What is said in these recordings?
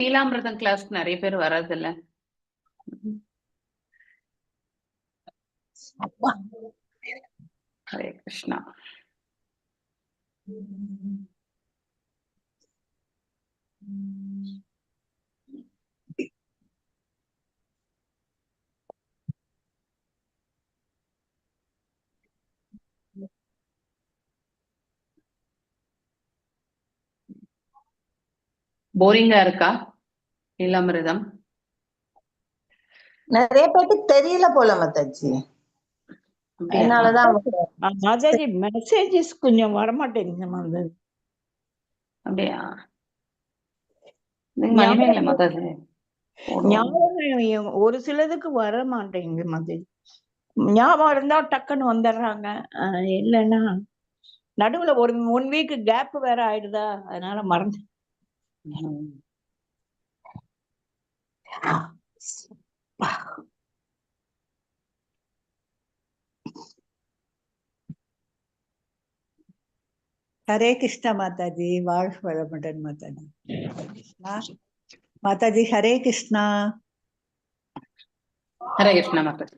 லீலாமிர்தம் கிளாஸ்க்கு நிறைய பேர் வர்றதில்ல. ஹரே கிருஷ்ணா. போரிங்கா இருக்கா லீலாமிர்தம்? நிறைய பேருக்கு தெரியல போல மாதாஜி. அப்படியா? அதனாலதான் அவங்க மாதாஜி, மெசேஜஸ் கொஞ்சம் வரமாட்டேங்குது மாதாஜி. அப்படியா? நீங்க மணிமேகலை மாதாஜி போடுவாங்க. ஞாபகம் ஒரு சிலதுக்கு வர மாட்டேங்குது மாதாஜி. ஞாபகம் இருந்தா டக்குன்னு வந்துடுறாங்க. இல்லைன்னா நடுவுல ஒரு ஒன் வீக் கேப் வேற ஆயிடுதா, அதனால மறந்து. ஹரே கிருஷ்ணா மாதாஜி, வாழ்க வளமுடன் மாதாஜி. கிருஷ்ணா மாதாஜி, ஹரே கிருஷ்ணா. ஹரே கிருஷ்ணா மாதாஜி.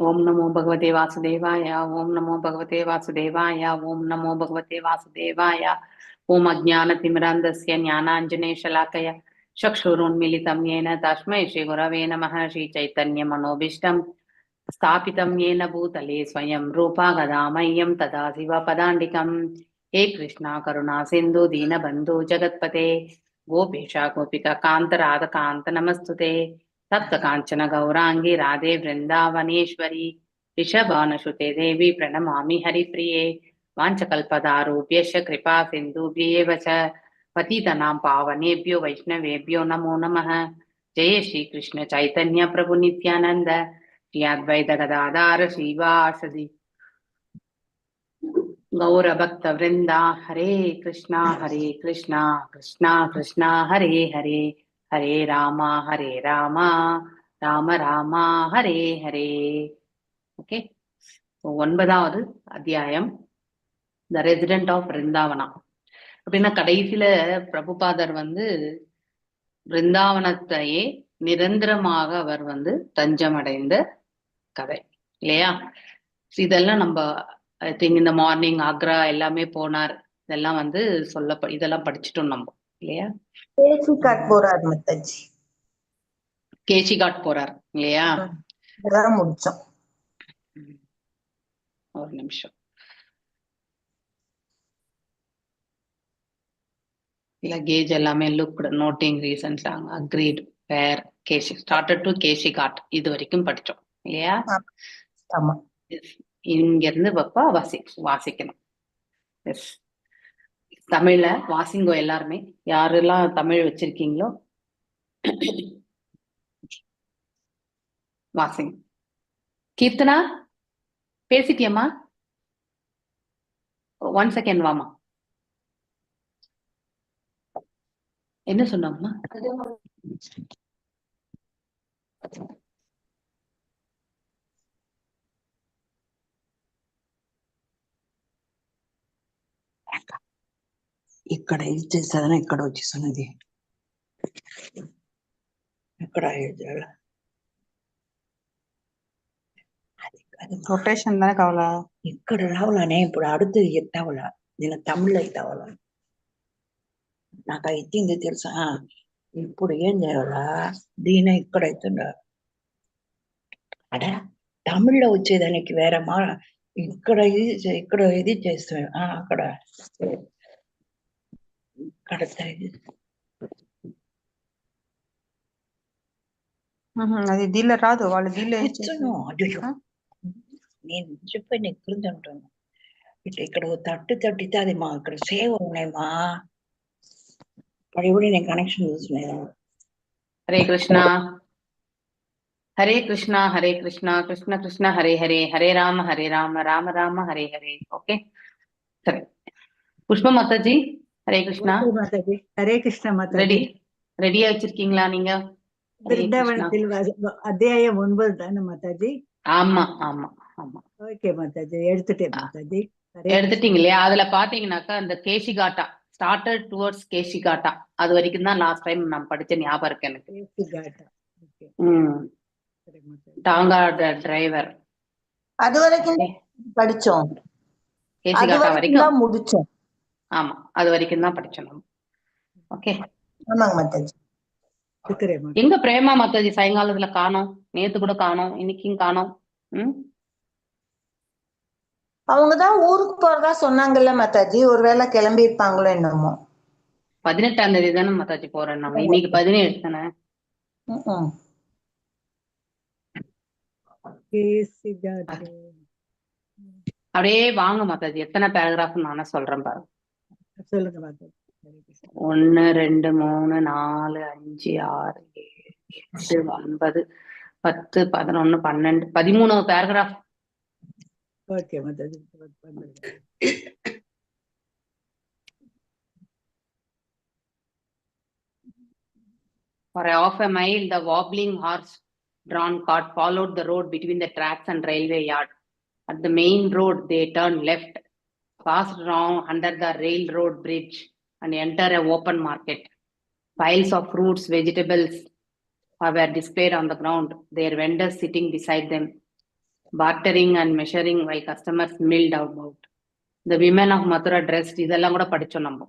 ஓம் நமோ பகவதே வாசுதேவாய, ஓம் நமோ பகவதே வாசுதேவாய, ஓம் நமோ பகவதே வாசுதேவாய. ஓம் அஜ்ஞானதிமிராந்தஸ்ய ஞானாஞ்சனேஷலாக்கய चक्षुरुन्मीलितं येन तस्मै श्रीगुरवे नमः। श्रीचैतन्यमनोभीष्टं स्थापितं येन भूतले स्वयं रूपा गदामह्यं तदा शिवपदाण्डिकम्। हे कृष्णा करुणा सिन्धु दीनबन्धु जगत्पते, गोपेश गोपिका कान्त राधकान्त नमस्तुते। तप्त काञ्चन गौराङ्गी राधे वृन्दावनेश्वरी, वृषभानुसुते देवी प्रणमामि हरिप्रिये। वाञ्छकल्पतारुभ्यश्च कृपा सिन्धुभ्येव च, पतितानां पावनेभ्यो वैष्णवेभ्यो नमो नमः। जय श्री कृष्ण चैतन्य प्रभु नित्यानंद, श्री अद्वैत गदाधार श्रीवासदि गौर भक्त वृंदा। हरे कृष्णा हरे कृष्णा कृष्णा कृष्णा हरे हरे, हरे रामा हरे रामा ராம ராமா ஹரே ஹரே. ஓகே, ஒன்பதாவது அத்தியாயம், த ரெசிடென்ட் ஆஃப் பிருந்தாவனா. அப்படின்னா கடைசியில பிரபுபாதர் வந்து பிருந்தாவனத்தையே நிரந்தரமாக அவர் வந்து தஞ்சமடைந்த கதை இல்லையா? இதெல்லாம் நம்ம I think இந்த மார்னிங் ஆக்ரா எல்லாமே போனார். இதெல்லாம் வந்து சொல்ல இதெல்லாம் படிச்சுட்டோம் நம்ம இல்லையா? கேசி காட் போறார் மாதாஜி. கேசி காட் போறார் இல்லையா? இதெல்லாம் முடிச்சோம். ஒரு நிமிஷம். இல்ல, கேஜ் எல்லாமே look noting reasons agreed where Keshi started to Keshi Ghat இது வரைக்கும் படிச்சோம் இல்லையா? ஆமா. இங்க இருந்து பப்பா வாசிக்கணும். எஸ், தமிழ்ல வாசிங்கோ எல்லாருமே. யாரெல்லாம் தமிழ் வச்சிருக்கீங்களோ வாசிங்க. கீர்த்தனா, பேசிட்டியம்மா? ஒன் செகண்ட் வாமா. என்ன சொன்னாங்கம்மா? ఇక్కడ ఇది చేసేదని ఇక్కడ వచ్చేస్తున్నది. ఇక్కడ ఇది అది అది. ரொட்டேஷன் தானே కావాలా? ఇక్కడ రావాలనే ఇప్పుడు అడుగుతుంది ఎత్తావలా. నేను తమిళ్ ఎత్తావాలా, నాకు ఎత్తింది తెలుసా? ఇప్పుడు ఏం చేయాలా? దీని ఇక్కడ ఎత్తుండ అడ తమిళ్లో వచ్చేదానికి వేరే మా ఇక్కడ ఇది ఇక్కడ ఇది చేస్తాను. అక్కడ ఇక్కడ ఇది. అది దీనిలో రాదు, వాళ్ళు దీనిలో ఏం కూర్చును. అయ్యో. ఆ? నేను చెప్పాను ఎక్కడ ఉంటాను. ఇట్లా ఇక్కడ ఓ తట్టు తట్టితే అది మా ఇక్కడ సేవ్ ఉన్నాయమ్మా. ఇప్పుడు నేను కనెక్షన్ చూస్తున్నాను. హరే కృష్ణ హరే కృష్ణ హరే కృష్ణ కృష్ణ కృష్ణ హరే హరే, హరే రామ హరే రామ రామ రామ హరే హరే. ఓకే, సరే. புஷ்ப மாதாஜி, ஹரே கிருஷ்ணா. ஓகே மாதாஜி, ஹரே கிருஷ்ணா மாதாஜி. ரெடி ரெடியா வச்சிருக்கீங்களா நீங்க? ஹரே கிருஷ்ணா. பிருந்தாவனத்தில் அத்தியாயம் 9 தானே மாதாஜி? ஆமா ஆமா ஆமா. ஓகே மாதாஜி, எடுத்துட்டேன் மாதாஜி. ஹரே எடுத்துட்டீங்க இல்லையா? அதுல பாத்தீங்கன்னாக்கா அந்த கேஷிகாட்டா, ஸ்டார்டட் டுவர்ட்ஸ் கேஷிகாட்டா, அது வரைக்கும் தான் லாஸ்ட் டைம் நான் படிச்ச ஞாபகம் இருக்கு எனக்கு. கேசிகாட்டா, ஓகே. ம். சரி மாதாஜி. டாங்கா டிரைவர். அது வரைக்கும் தான் படிச்சோம். அது கேசிகாட்டா வரைக்கும் வரைக்கும் தான் முடிச்சோம். ஆமா, அது வரைக்கும் தான் படிச்சோம் நம்ம. ஓகே. ஆமாங்க மாதாஜி. இருக்கிறேன் மாதாஜி. எங்க பிரேமா மாதாஜி சாயங்காலத்துல காணோம்? நேத்து கூட காணோம், இன்னைக்கும் காணோம். ம். அவங்கதான் ஊருக்கு போறதா சொன்னாங்கல்ல மாதாஜி, ஒருவேளை கிளம்பி இருப்பாங்களோ என்னமோ. 18ஆம் தேதி தானே மாதாஜி போறேன் நாங்க. இன்னைக்கு 17 தானே. ம்ம். கேசிகாட்டா. அப்படியே வாங்க மாதாஜி, எத்தனை பேராகிராஃப் நானே சொல்றேன் பாருங்க. சொல்லுங்க மாதாஜி. ஹரே கிருஷ்ணா. 1 2 3 4 5 6 7 8 9 10 11 12 13 பேராகிராஃப். ஓகே மாதாஜி, வந்துருங்க. For a half a mile, the wobbling horse-drawn cart followed the road between the tracks and railway yard. At the main road, they turned left, passed round under the railroad bridge, and enter a open market. Piles of fruits, vegetables were displayed on the ground, their vendors sitting beside them, bartering and measuring while customers milled about. The women of Mathura dressed, இதெல்லாம் கூட படிச்சோம் நம்ம.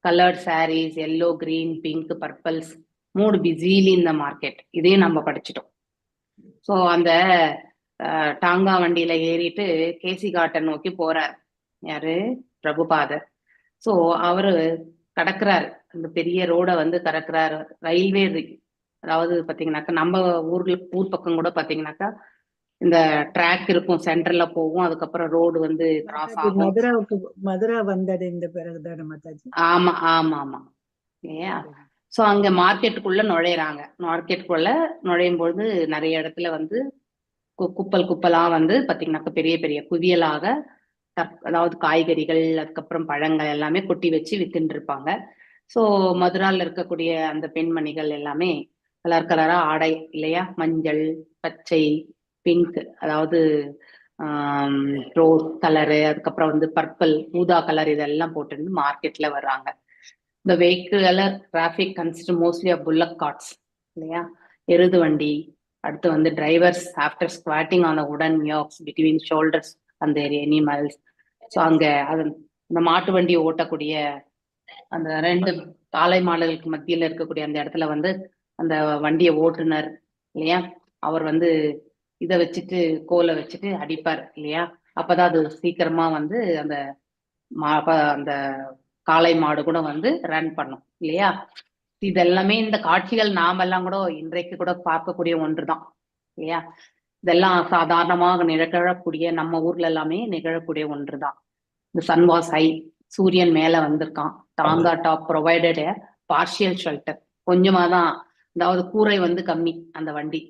Colored sarees, yellow, green, pink, purples, moved busily in the market. இதையும் நம்ம படிச்சிட்டோம். So அந்த டாங்கா வண்டியில ஏறிட்டு கேசி cotton நோக்கி போறார். யாரு? பிரபுபாதர். ஸோ அவரு கடக்குறாரு, அந்த பெரிய ரோடை வந்து கடக்குறாரு. ரயில்வே, அதாவது பாத்தீங்கன்னாக்கா நம்ம ஊர்ல, ஊர் பக்கம் கூட பாத்தீங்கன்னாக்கா இந்த ட்ராக் இருக்கும், சென்டர்ல போகும், அதுக்கப்புறம் ரோடு வந்து கிராஸ் மாதாஜி, ஆகும். மதுராவுக்கு, மதுரா வந்தடைந்த பிறகுதானே மாதாஜி? ஆமா ஆமா ஆமா இல்லையா? சோ அங்க மார்க்கெட்டுக்குள்ள நுழையறாங்க. மார்க்கெட்டுக்குள்ள நுழையும் பொழுது நிறைய இடத்துல வந்து குப்பல் குப்பலா வந்து பாத்தீங்கன்னாக்கா பெரிய பெரிய குவியலாக அதாவது காய்கறிகள், அதுக்கப்புறம் பழங்கள் எல்லாமே கொட்டி வச்சு வித்துட்டு இருப்பாங்க. சோ மதுரால இருக்கக்கூடிய அந்த பெண்மணிகள் எல்லாமே கலர் கலரா ஆடை இல்லையா, மஞ்சள், பச்சை, பிங்க், அதாவது ரோஸ் கலரு, அதுக்கப்புறம் வந்து பர்பிள், ஊதா கலர், இதெல்லாம் போட்டு மார்க்கெட்ல வர்றாங்க. The vehicular traffic consist mostly of bullock carts இல்லையா, எருது வண்டி. அடுத்து வந்து drivers after squatting on the wooden yokes between shoulders and their animals. So அங்க அது இந்த மாட்டு வண்டி ஓட்டக்கூடிய அந்த ரெண்டு காளை மாடுகளுக்கு மத்தியில இருக்கக்கூடிய அந்த இடத்துல வந்து அந்த வண்டியை ஓட்டுனர் இல்லையா, அவர் வந்து இதை வச்சுட்டு, கோலை வச்சுட்டு அடிப்பார் இல்லையா? அப்பதான் அது சீக்கிரமா வந்து அந்த அந்த காளை மாடு கூட வந்து ரன் பண்ணும் இல்லையா? இதெல்லாமே இந்த காட்சிகள் நாமெல்லாம் கூட இன்றைக்கு கூட பார்க்கக்கூடிய ஒன்றுதான் இல்லையா? இதெல்லாம் சாதாரணமாக நிகழக்கூடிய, நம்ம ஊர்ல எல்லாமே நிகழக்கூடிய ஒன்றுதான். இந்த சன் வாஸ் ஹை, சூரியன் மேல வந்திருக்கான். Tonga top provided partial shelter. கொஞ்சமா தான், அதாவது கூரை வந்து கம்மி. அந்த வண்டி,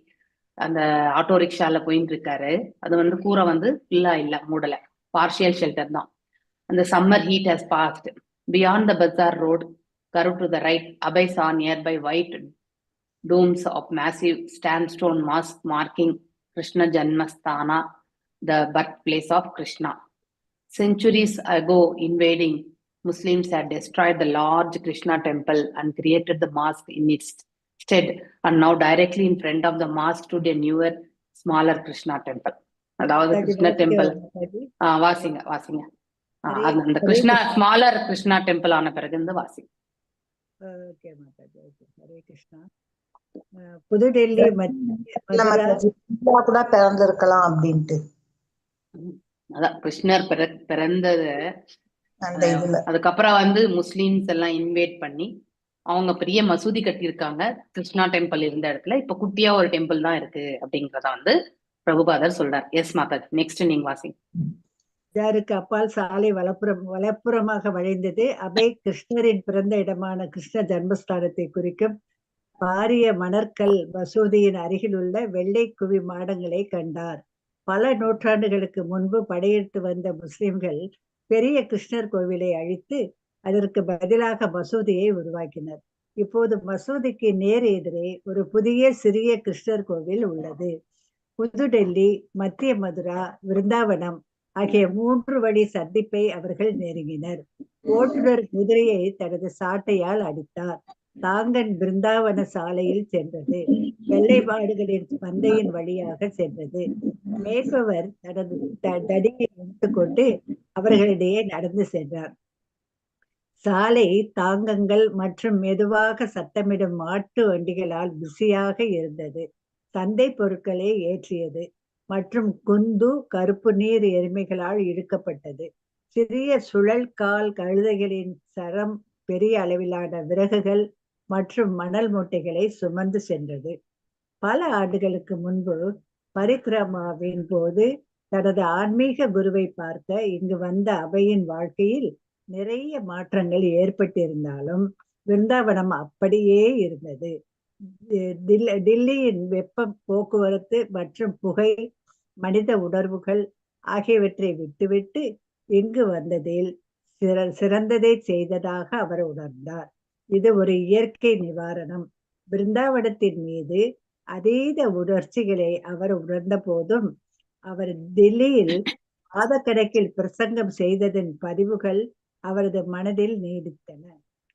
அந்த ஆட்டோ ரிக்ஷால போயிட்டு இருக்காரு. அது வந்து கூரை வந்து ஃபுல்லா இல்ல, மூடல, பார்ஷியல் ஷெல்டர் தான். அந்த summer heat has passed. Beyond the bazaar road curve to the right, Abhay saw nearby white domes of massive sandstone mosque marking Krishna Janmasthana, the birthplace of Krishna. Centuries ago, invading Muslims had destroyed the large Krishna temple and created the mosque in its stead, and now directly in front of the mosque stood a newer, smaller Krishna temple. அதாவது Mataji, Krishna temple. Mataji. வாசிங்க வாசிங்க. ஹரே அந்த Hare Krishna, smaller Krishna temple ஆன பிறகு இருந்து வாசிங்க. Okay mataji, okay. Hare Krishna. புதுடெல்லி மத்திய இல்ல மதுரா மாதாஜி, இந்தியா கூட பிறந்திருக்கலாம் அப்படின்ட்டு. அதான் கிருஷ்ணர் பிறந்தது அந்த இதுல. அதுக்கப்புறம் வந்து முஸ்லிம்ஸ் எல்லாம் இன்வேட் பண்ணி அவங்க பெரிய மசூதி கட்டியிருக்காங்க கிருஷ்ணா டெம்பிள் இருந்த இடத்துல. இப்ப குட்டியா ஒரு டெம்பிள் தான் இருக்கு அப்படிங்கறத வந்து பிரபுபாதர் சொல்றார். எஸ் மாதாஜி, நெக்ஸ்ட் நீங்க வாசிங்க. பஜாருக்கு அப்பால் சாலை வலப்புறமாக வளைந்தது. அபய் கிருஷ்ணரின் பிறந்த இடமான கிருஷ்ண ஜன்மஸ்தானத்தை குறிக்கும் பாரிய மணற்கல் மசூதியின் அருகிலுள்ள வெள்ளை குவி மாடங்களை கண்டார். பல நூற்றாண்டுகளுக்கு முன்பு படையெடுத்து வந்த முஸ்லிம்கள் பெரிய கிருஷ்ணர் கோவிலை அழித்து அதற்கு பதிலாக மசூதியை உருவாக்கினர். இப்போது மசூதிக்கு நேர் எதிரே ஒரு புதிய சிறிய கிருஷ்ணர் கோவில் உள்ளது. புதுடெல்லி, மத்திய மதுரா, விருந்தாவனம் ஆகிய 3 வழி சந்திப்பை அவர்கள் நெருங்கினர். ஓட்டுநர் குதிரையை தனது சாட்டையால் அடித்தார். தாங்கன் பிருந்தாவன சாலையில் சென்றது. வெள்ளை மாடுகளின் மந்தையின் வழியாக சென்றது. மேய்ப்பவர் தனது தடியை எடுத்துக்கொண்டு அவர்களிடையே நடந்து சென்றார். சாலை தாங்கங்கள் மற்றும் மெதுவாக சத்தமிடும் மாட்டு வண்டிகளால் பிஸியாக இருந்தது. சந்தை பொருட்களை ஏற்றியது மற்றும் குந்து கருப்பு நீர் எருமைகளால் இழுக்கப்பட்டது. சிறிய சுழல் கால் கழுதைகளின் சரம் பெரிய அளவிலான விறகுகள் மற்றும் மணல் மூட்டைகளை சுமந்து சென்றது. பல ஆண்டுகளுக்கு முன்பு பரிக்ரமாவின் போது தனது ஆன்மீக குருவை பார்க்க இங்கு வந்த அபையின் வாழ்க்கையில் நிறைய மாற்றங்கள் ஏற்பட்டிருந்தாலும் பிருந்தாவனம் அப்படியே இருந்தது. டில்லியின் வெப்பம், போக்குவரத்து மற்றும் புகை, மனித உணர்வுகள் ஆகியவற்றை விட்டுவிட்டு இங்கு வந்ததில் சிறந்ததை செய்ததாக அவர் உணர்ந்தார். இது ஒரு இயற்கை நிவாரணம். பிருந்தாவனத்தின் மீது அதீத உணர்ச்சிகளை அவர் உணர்ந்த போதும், அவர் தில்லியில் மாதக்கணக்கில் பிரசங்கம் செய்ததன் பதிவுகள் அவரது மனதில் நீடித்தன.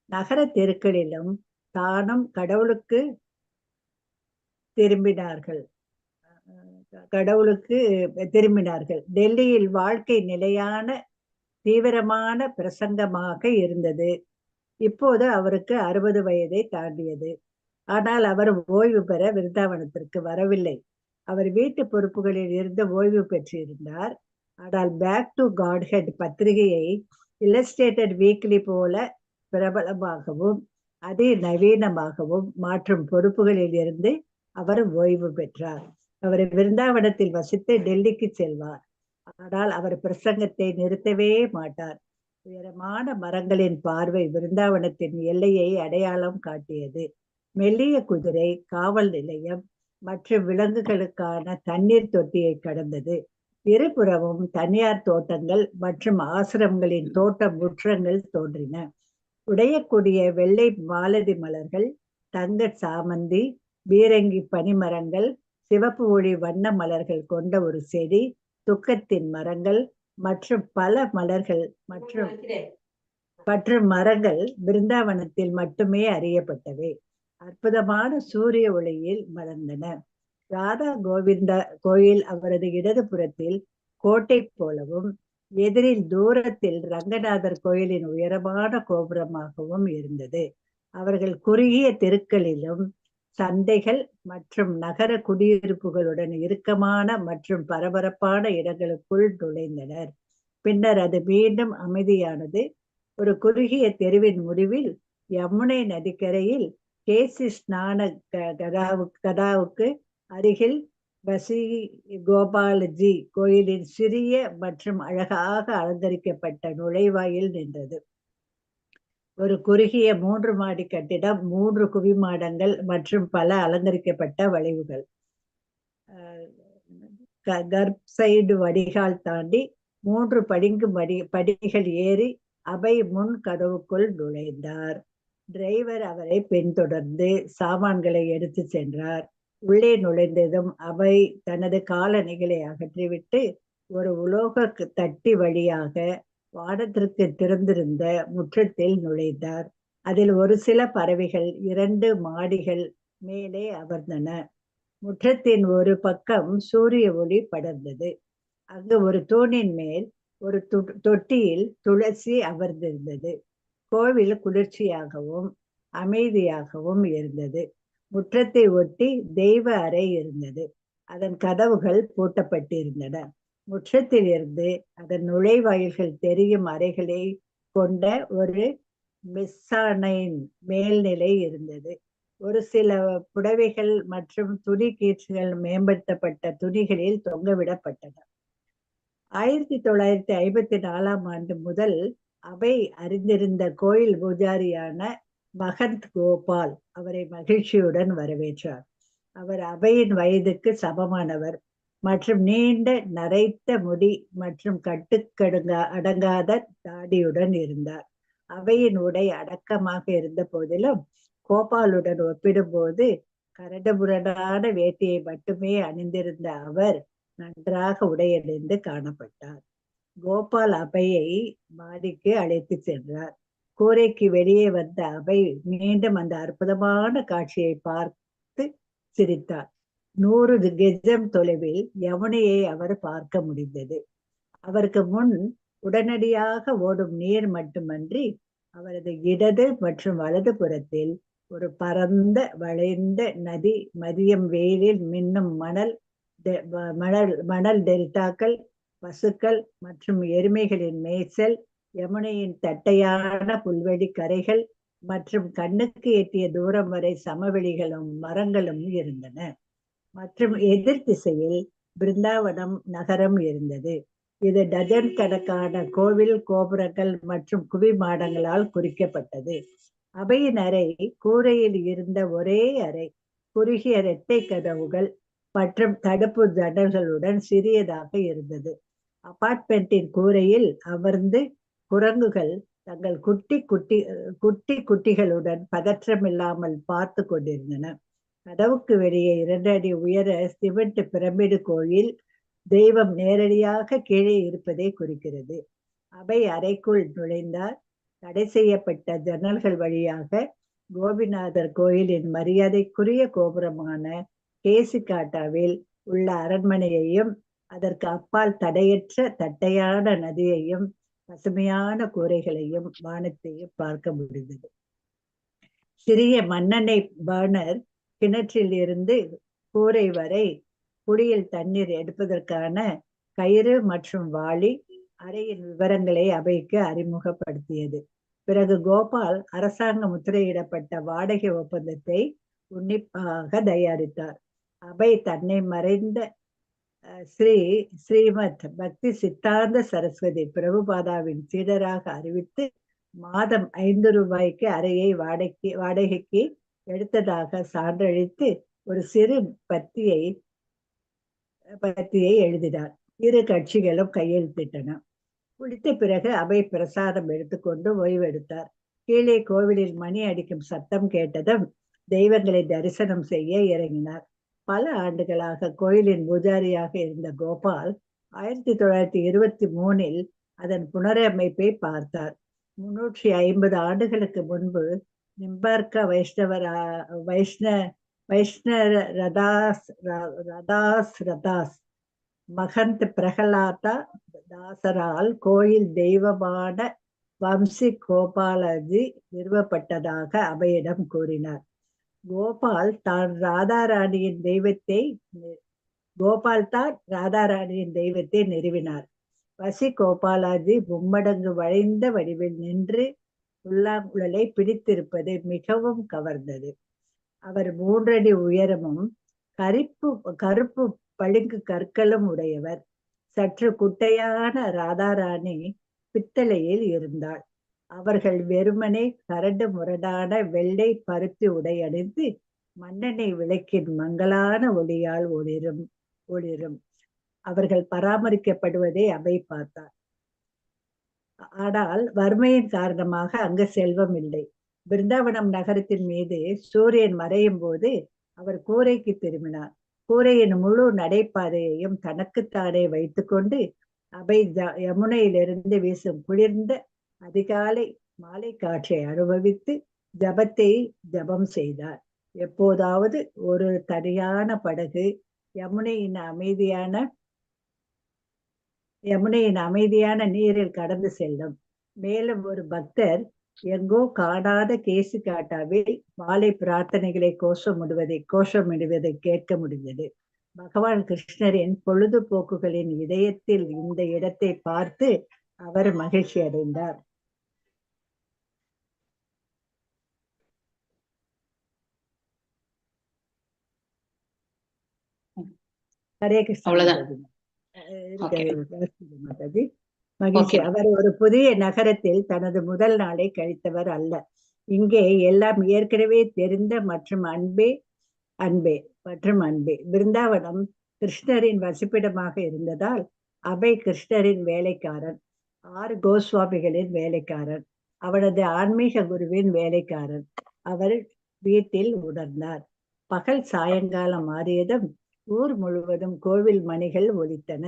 நகர தெருக்களிலும் தானும் கடவுளுக்கு திரும்பினார்கள். டெல்லியில் வாழ்க்கை நிலையான தீவிரமான பிரசங்கமாக இருந்தது. இப்போது அவருக்கு 60 வயதை தாண்டியது. ஆனால் அவர் ஓய்வு பெற விருந்தாவனத்திற்கு வரவில்லை. அவர் வீட்டு பொறுப்புகளில் இருந்து ஓய்வு பெற்றிருந்தார். ஆனால் பேக் டு காட்ஹெட் பத்திரிகையை இல்லஸ்ட்ரேட்டட் வீக்லி போல பிரபலமாகவும் அதி நவீனமாகவும் மாற்றும் பொறுப்புகளில் இருந்து அவர் ஓய்வு பெற்றார். அவர் விருந்தாவனத்தில் வசித்து டெல்லிக்கு செல்வார். ஆனால் அவர் பிரசங்கத்தை நிறுத்தவே மாட்டார். உயரமான மரங்களின் பார்வை விருந்தாவனத்தின் எல்லையை அடையாளம் காட்டியது. மெல்லிய குதிரை காவல் நிலையம் மற்றும் விலங்குகளுக்கான தண்ணீர் தொட்டியை கடந்தது. இருபுறமும் தனியார் தோட்டங்கள் மற்றும் ஆசிரமங்களின் தோட்ட முற்றங்கள் தோன்றின. உடையக்கூடிய வெள்ளை மாலதி மலர்கள், தங்க சாமந்தி, பீரங்கி பனிமரங்கள், சிவப்பு ஒளி வண்ண மலர்கள் கொண்ட ஒரு செடி, துக்கத்தின் மரங்கள் மற்றும் பல மலர்கள் மற்றும் மற்றும் மரங்கள் பிருந்தாவனத்தில் மட்டுமே அறியப்பட்டவை. அற்புதமான சூரிய ஒளியில் மலர்ந்தன. ராதா கோவிந்தா கோயில் அவரது இடது புறத்தில் கோட்டை போலவும், எதிரில் தூரத்தில் ரங்கநாதர் கோயிலின் உயரமான கோபுரமாகவும் இருந்தது. அவர்கள் குறுகிய தெருக்களிலும் சந்தைகள் மற்றும் நகர குடியிருப்புகளுடன் இறுக்கமான மற்றும் பரபரப்பான இடங்களுக்குள் நுழைந்தனர். பின்னர் அது மீண்டும் அமைதியானது. ஒரு குறுகிய தெருவின் முடிவில் யமுனை நதிக்கரையில் கேசி ஸ்நான கதாவுக்கு அருகில் பசி கோபாலஜி கோயிலின் சிறிய மற்றும் அழகாக அலங்கரிக்கப்பட்ட நுழைவாயில் நின்றது. ஒரு குறுகிய மூன்று மாடி கட்டிடம், மூன்று குவிமாடங்கள் மற்றும் பல அலங்கரிக்கப்பட்ட வளைவுகள். கர்ப்சைடு வடிகால் தாண்டி மூன்று படிங்கு படிகள் ஏறி அபை முன் கதவுக்குள் நுழைந்தார். டிரைவர் அவரை பின்தொடர்ந்து சாமான்களை எடுத்து சென்றார். உள்ளே நுழைந்ததும் அபை தனது காலணிகளை அகற்றிவிட்டு ஒரு உலோக தட்டி வழியாக வானத்திற்கு திறந்திருந்த முற்றத்தில் நுழைந்தார். அதில் ஒரு சில பறவைகள் இரண்டு மாடிகள் மேலே அமர்ந்தன. முற்றத்தின் ஒரு பக்கம் சூரிய ஒளி படர்ந்தது. அங்கு ஒரு தூணின் மேல் ஒரு தொட்டியில் துளசி அமர்ந்திருந்தது. கோவில் குளிர்ச்சியாகவும் அமைதியாகவும் இருந்தது. முற்றத்தை ஒட்டி தெய்வ அறை இருந்தது. அதன் கதவுகள் பூட்டப்பட்டிருந்தன. முற்றத்தில் இருந்து அதன் நுழைவாயில்கள் தெரியும் அறைகளை கொண்ட ஒரு மெஸ்ஸானைன் மேல்நிலை இருந்தது. ஒரு சில புடவைகள் மற்றும் துணி கீற்றுகள் மேம்படுத்தப்பட்ட துணிகளில் தொங்கவிடப்பட்டன. 1954ஆம் ஆண்டு முதல் அபை அறிந்திருந்த கோயில் பூஜாரியான மகந்த் கோபால் அவரை மகிழ்ச்சியுடன் வரவேற்றார். அவர் அபையின் வயதுக்கு சமமானவர் மற்றும் நீண்ட நரைத்த முடி மற்றும் கட்டுக்கடுங்க அடங்காத தாடியுடன் இருந்தார். அபையின் உடை அடக்கமாக இருந்த போதிலும், கோபாலுடன் ஒப்பிடும்போது கரடுமுரடான வேட்டியை மட்டுமே அணிந்திருந்த அவர் நன்றாக உடையணிந்து காணப்பட்டார். கோபால் அபையை மாடிக்கு அழைத்து சென்றார். கூரைக்கு வெளியே வந்த அபை மீண்டும் அந்த அற்புதமான காட்சியை பார்த்து சிரித்தார். 100 கெஜம் தொலைவில் யமுனையை அவர் பார்க்க முடிந்தது. அவருக்கு முன் உடனடியாக ஓடும் நீர் மட்டுமன்றி அவரது இடது மற்றும் வலது புறத்தில் ஒரு பரந்த வளைந்த நதி, மதியம் வெயிலில் மின்னும் மணல் மணல் மணல் டெல்டாக்கள், பசுக்கள் மற்றும் எருமைகளின் மேய்ச்சல், யமுனையின் தட்டையான புல்வெளி கரைகள் மற்றும் கண்ணுக்கு எட்டிய தூரம் வரை சமவெளிகளும் மரங்களும் இருந்தன. மற்றும் எதிர் திசையில் பிருந்தாவனம் நகரம் இருந்தது. இது டஜன் கணக்கான கோவில் கோபுரங்கள் மற்றும் குவி மாடங்களால் குறிக்கப்பட்டது. அபையின் அறை கூரையில் இருந்த ஒரே அறை, குறுகிய இரட்டை கதவுகள் மற்றும் தடுப்பு ஜன்னல்களுடன் சிறியதாக இருந்தது. அபார்ட்மெண்டின் கூரையில் அமர்ந்து குரங்குகள் தங்கள் குட்டி குட்டி குட்டி குட்டிகளுடன் பதற்றமில்லாமல் பார்த்து கொண்டிருந்தன. கதவுக்கு வெளியே 2 அடி உயர சிமெண்ட் பிரமிடு கோயில் தெய்வம் நேரடியாக கீழே இருப்பதை குறிக்கிறது. அபை அறைக்குள் நுழைந்தார். தடை செய்யப்பட்ட ஜன்னல்கள் வழியாக கோபிநாதர் கோயிலின் மரியாதைக்குரிய கோபுரமான கேசிகாட்டாவில் உள்ள அரண்மனையையும் அதற்கு அப்பால் தடையற்ற தட்டையான நதியையும் பசுமையான கூரைகளையும் வானத்தையும் பார்க்க முடிந்தது. சிறிய மண்ணெண்ணெய் பர்னர் கிணற்றில் இருந்து கூரை வரை குழியில் தண்ணீர் எடுப்பதற்கான கயிறு மற்றும் வாளி அறையின் விவரங்களை அபைக்கு அறிமுகப்படுத்தியது. பிறகு கோபால் அரசாங்க முத்திரையிடப்பட்ட வாடகை ஒப்பந்தத்தை உன்னிப்பாக தயாரித்தார். அபை தன்னை மறைந்த ஸ்ரீ ஸ்ரீமத் பக்தி சித்தாந்த சரஸ்வதி பிரபுபாதாவின் சீடராக அறிவித்து மாதம் 5 ரூபாய்க்கு அறையை வாடகைக்கு எடுத்ததாக சான்றளித்து ஒரு சிறு பத்தியை எழுதினார். இரு கட்சிகளும் கையெழுத்திட்டன. குளித்த பிறகு அபை பிரசாதம் எடுத்துக்கொண்டு ஓய்வெடுத்தார். கீழே கோவிலில் மணி அடிக்கும் சத்தம் கேட்டதும் தெய்வங்களை தரிசனம் செய்ய இறங்கினார். பல ஆண்டுகளாக கோயிலின் பூஜாரியாக இருந்த கோபால் 1923 அதன் புனரமைப்பை பார்த்தார். 350 ஆண்டுகளுக்கு முன்பு நிம்பார்க்க வைஷ்ணவ ரதாஸ் ரதாஸ் ரதாஸ் மகந்த் பிரகலாதா தாசரால் கோயில் தெய்வமான வம்சி கோபாலஜி நிறுவப்பட்டதாக அபையிடம் கூறினார். கோபால் தான் ராதாராணியின் தெய்வத்தை கோபால் தான் ராதாராணியின் தெய்வத்தை நிறுவினார். வசி கோபாலாஜி மும்மடங்கு வளைந்த வடிவில் நின்று புல்லாங்குழலை பிடித்திருப்பது மிகவும் கவர்ந்தது. அவர் 3 அடி உயரமும் கருப்பு பளிங்கு கற்களும் உடையவர். சற்று குட்டையான ராதாராணி பித்தளையில் இருந்தாள். அவர்கள் வெறுமனே கரடு முரடான வெள்ளை பருத்தி உடை அணிந்து மண்ணெண்ணெய் விளக்கின் மங்கலான ஒளியால் ஒளிரும் ஒளிரும். அவர்கள் பராமரிக்கப்படுவதை அபை பார்த்தார். ஆனால் வறுமையின் காரணமாக அங்கு செல்வம் இல்லை. பிருந்தாவனம் நகரத்தின் மீது சூரியன் மறையும் போது அவர் கூரைக்கு திரும்பினார். கூரையின் முழு நடைபாதையையும் தனக்குத்தானே வைத்துக்கொண்டு அபை யமுனையிலிருந்து வீசும் குளிர்ந்த அதிகாலை மாலை காற்றை அனுபவித்து ஜபத்தை ஜபம் செய்தார். எப்போதாவது ஒரு தனியான படகு யமுனையின் அமைதியான நீரில் கடந்து செல்லும். மேலும் ஒரு பக்தர் எங்கோ காணாத கேசிகாட்டாவில் மாலை பிரார்த்தனைகளை கோஷமிடுவதை கேட்க முடிந்தது. பகவான் கிருஷ்ணரின் பொழுதுபோக்குகளின் இதயத்தில் இந்த இடத்தை பார்த்து அவர் மகிழ்ச்சி அடைந்தார். ஹரே கிருஷ்ணா. அவ்வளவுதான். மாதாஜி மகிழ்ச்சி. அவர் ஒரு புதிய நகரத்தில் தனது முதல் நாளை கழித்தவர் அல்ல. இங்கே எல்லாம் ஏற்கனவே தெரிந்த மற்றும் அன்பே அன்பே மற்றும் அன்பே. பிருந்தாவனம் கிருஷ்ணரின் வசிப்பிடமாக இருந்ததால் அபை கிருஷ்ணரின் வேலைக்காரன், 6 கோஸ்வாமிகளின் வேலைக்காரன், அவனது ஆன்மீக குருவின் வேலைக்காரன். அவர் வீட்டில் உணர்ந்தார். பகல் சாயங்காலம் மாறியதும் ஊர் முழுவதும் கோவில் மணிகள் ஒலித்தன.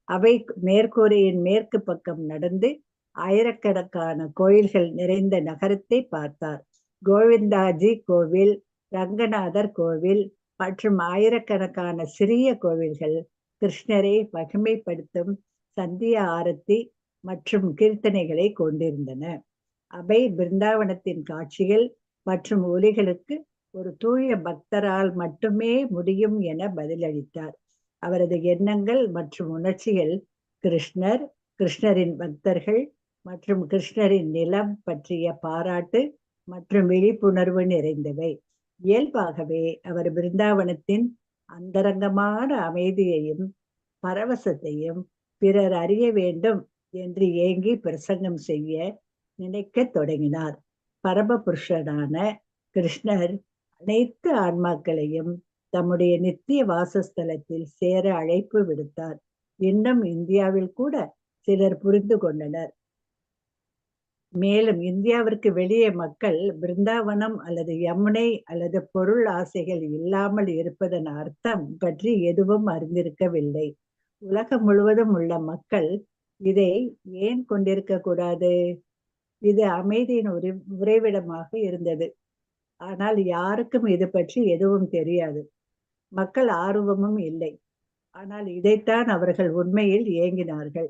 அவை மேற்கூரையின் மேற்கு பக்கம் நடந்து ஆயிரக்கணக்கான கோயில்கள் நிறைந்த நகரத்தை பார்த்தார். கோவிந்தாஜி கோவில், ரங்கநாதர் கோவில் மற்றும் ஆயிரக்கணக்கான சிறிய கோவில்கள் கிருஷ்ணரை மகிமைப்படுத்தும் சந்தியா ஆரத்தி மற்றும் கீர்த்தனைகளை கொண்டிருந்தன. அபை பிருந்தாவனத்தின் காட்சிகள் மற்றும் ஒலிகளுக்கு ஒரு தூய பக்தரால் மட்டுமே முடியும் என பதிலளித்தார். அவரது எண்ணங்கள் மற்றும் உணர்ச்சிகள் கிருஷ்ணர், கிருஷ்ணரின் பக்தர்கள் மற்றும் கிருஷ்ணரின் நிலம் பற்றிய பாராட்டு மற்றும் விழிப்புணர்வு நிறைந்தவை. இயல்பாகவே அவர் பிருந்தாவனத்தின் அந்தரங்கமான அமைதியையும் பரவசத்தையும் பிறர் அறிய வேண்டும் என்று ஏங்கி பிரசங்கம் செய்ய நினைக்கத் தொடங்கினார். பரமபுருஷனான கிருஷ்ணர் அனைத்து ஆன்மாக்களையும் தம்முடைய நித்திய வாசஸ்தலத்தில் சேர அழைப்பு விடுத்தார். இன்னும் இந்தியாவில் கூட சிலர் புரிந்து கொண்டனர். மேலும் இந்தியாவிற்கு வெளியே மக்கள் பிருந்தாவனம் அல்லது யமுனை அல்லது பொருள் ஆசைகள் இல்லாமல் இருப்பதன் அர்த்தம் பற்றி எதுவும் அறிந்திருக்கவில்லை. உலகம் முழுவதும் உள்ள மக்கள் இதை ஏன் கொண்டிருக்க கூடாது? இது அமைதியின் உறைவிடமாக இருந்தது. ஆனால் யாருக்கும் இது பற்றி எதுவும் தெரியாது. மக்கள் ஆர்வமும் இல்லை. ஆனால் இதைத்தான் அவர்கள் உண்மையில் ஏங்கினார்கள்.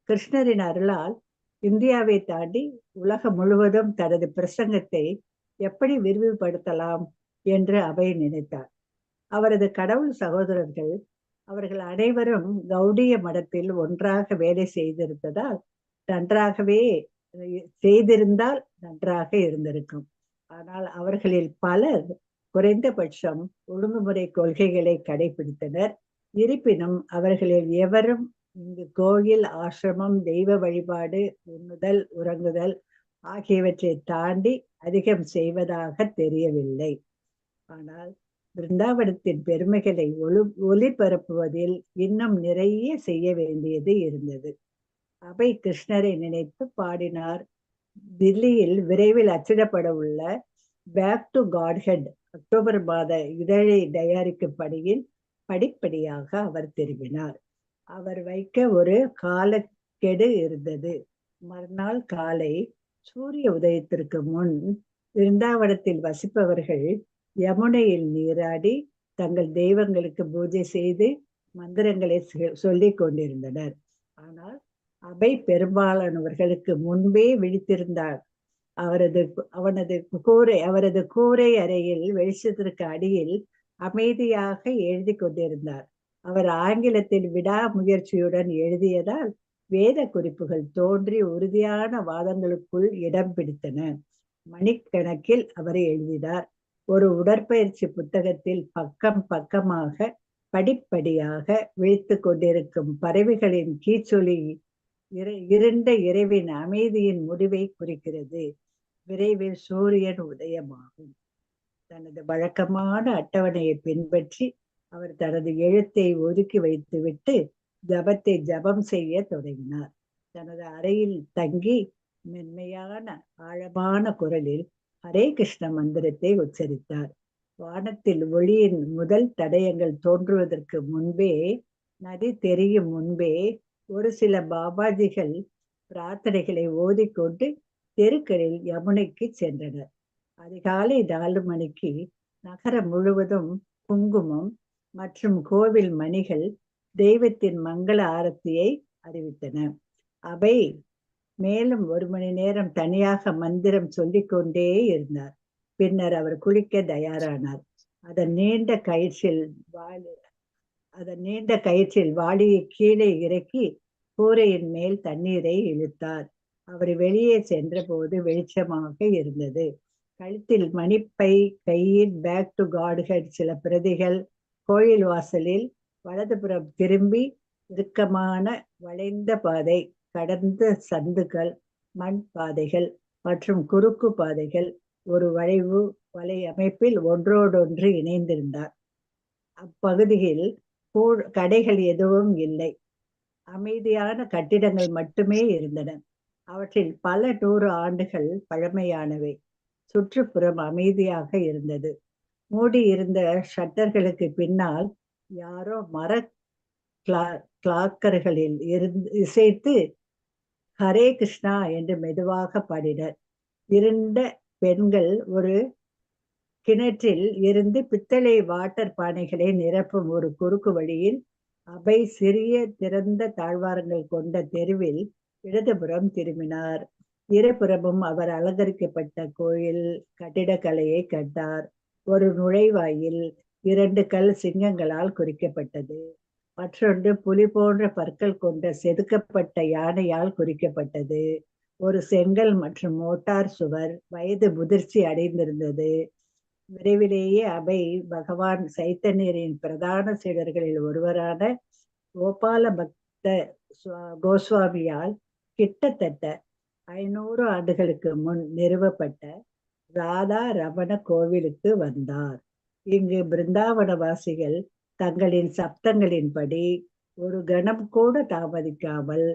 கிருஷ்ணரின் அருளால் இந்தியாவை தாண்டி உலகம் முழுவதும் தனது பிரசங்கத்தை எப்படி விரிவுபடுத்தலாம் என்று அபை நினைத்தார். அவரது கடவுள் சகோதரர்கள் அவர்கள் அனைவரும் கௌடிய மடத்தில் ஒன்றாக வேலை செய்திருந்ததால் நன்றாகவே செய்திருந்தால் நன்றாக இருந்திருக்கும். ஆனால் அவர்களில் பலர் குறைந்தபட்சம் ஒழுங்குமுறை கொள்கைகளை கடைபிடித்தனர். இருப்பினும் அவர்களில் எவரும் இங்கு கோயில், ஆசிரமம், தெய்வ வழிபாடு, உண்ணுதல், உறங்குதல் ஆகியவற்றை தாண்டி அதிகம் செய்வதாக தெரியவில்லை. ஆனால் பிருந்தாவனத்தின் பெருமைகளை ஒளிபரப்புவதில் இன்னும் நிறைய செய்ய வேண்டியது இருந்தது. அபை கிருஷ்ணரை நினைத்து பாடினார். தில்லியில் விரைவில் அச்சிடப்பட உள்ள பேக் டு காட்ஹெட் அக்டோபர் மாத இதழை தயாரிக்கும் பணியில் படிப்படியாக அவர் திரும்பினார். அவர் வைக்க ஒரு காலக்கெடு இருந்தது. மறுநாள் காலை சூரிய உதயத்திற்கு முன் பிருந்தாவனத்தில் வசிப்பவர்கள் யமுனையில் நீராடி தங்கள் தெய்வங்களுக்கு பூஜை செய்து மந்திரங்களை சொல்லிக் கொண்டிருந்தனர். ஆனால் அபை பெரும்பாலானவர்களுக்கு முன்பே விழித்திருந்தார். அவரது கூரை அறையில் வெளிச்சத்திற்கு அடியில் அமைதியாக எழுதி கொண்டிருந்தார். அவர் ஆங்கிலத்தில் விடாமுயற்சியுடன் எழுதியதால் வேத குறிப்புகள் தோன்றி உறுதியான வாதங்களுக்குள் இடம் பிடித்தன. மணிக்கணக்கில் அவர் எழுதினார். ஒரு உடற்பயிற்சி புத்தகத்தில் பக்கம் பக்கமாக படிப்படியாக விழித்து கொண்டிருக்கும் பறவைகளின் கீச்சொலி இருண்ட இரவின் அமைதியின் முடிவை குறிக்கிறது. விரைவில் சூரியன் உதயமாகும். தனது வழக்கமான அட்டவணையை பின்பற்றி அவர் தனது எழுத்தை ஒதுக்கி வைத்துவிட்டு ஜபத்தை ஜபம் செய்ய தொடங்கினார். தனது அறையில் தங்கி மென்மையான ஆழமான குரலில் ஹரே கிருஷ்ண மந்திரத்தை உச்சரித்தார். வானத்தில் ஒளியின் முதல் தடயங்கள் தோன்றுவதற்கு முன்பே, நதி தெரியும் முன்பே, ஒரு சில பாபாஜிகள் பிரார்த்தனைகளை ஓதிக்கொண்டு தெருக்களில் யமுனைக்கு சென்றனர். அதிகாலை 4 மணிக்கு நகரம் முழுவதும் குங்குமம் மற்றும் கோவில் மணிகள் தெய்வத்தின் மங்கள ஆரத்தியை அறிவித்தன. அபை மேலும் ஒரு மணி நேரம் தனியாக மந்திரம் சொல்லிக்கொண்டே இருந்தார். பின்னர் அவர் குளிக்க தயாரானார். அதன் நீண்ட கயிற்றில் வாளியை கீழே இறக்கி கூரையின் மேல் தண்ணீரை இழுத்தார். அவர் வெளியே சென்றபோது வெளிச்சமாக இருந்தது. கழுத்தில் மணிப்பை, கையில் பேக் டு காட்ஹெட் சில பிரதிகள். கோயில் வாசலில் வலதுபுறம் திரும்பி இறுக்கமான வளைந்த பாதை கடந்த சந்துகள், மண் பாதைகள் மற்றும் குறுக்கு பாதைகள் ஒரு வளைவு வலை அமைப்பில் ஒன்றோடொன்று இணைந்திருந்தார். அப்பகுதியில் கடைகள் எதுவும் இல்லை. அமைதியான கட்டிடங்கள் மட்டுமே இருந்தன. அவற்றில் பல நூறு ஆண்டுகள் பழமையானவை. சுற்றுப்புறம் அமைதியாக இருந்தது. மூடியிருந்த ஷட்டர்களுக்கு பின்னால் யாரோ மர கிளாக்கர்களில் இருந்து இசைத்து ஹரே கிருஷ்ணா என்று மெதுவாக பாடினர். இருண்ட பெண்கள் ஒரு கிணற்றில் இருந்து பித்தளை வாட்டர் பானைகளை நிரப்பும் ஒரு குறுக்கு வழியில் அபை சிறிய திறந்த தாழ்வாரங்கள் கொண்ட தெருவில் இடதுபுறம் திரும்பினார். இருபுறமும் அவர் அலங்கரிக்கப்பட்ட கோயில் கட்டிடக்கலையை கண்டார். ஒரு நுழைவாயில் இரண்டு கல் சிங்கங்களால் குறிக்கப்பட்டது. மற்றொன்று புலி போன்ற பற்கள் கொண்ட செதுக்கப்பட்ட யானையால் குறிக்கப்பட்டது. ஒரு செங்கல் மற்றும் மோட்டார் சுவர் வயது முதிர்ச்சி அடைந்திருந்தது. விரைவிலேயே அபை பகவான் சைத்தன்யரின் பிரதான சீடர்களில் ஒருவரான கோபால பக்த கோஸ்வாமியால் கிட்டத்தட்ட 500 ஆண்டுகளுக்கு முன் நிறுவப்பட்ட ராதா ரமண கோவிலுக்கு வந்தார். இங்கு பிருந்தாவனவாசிகள் தங்களின் சப்தங்களின்படி ஒரு கணம் கூட தாமதிக்காமல்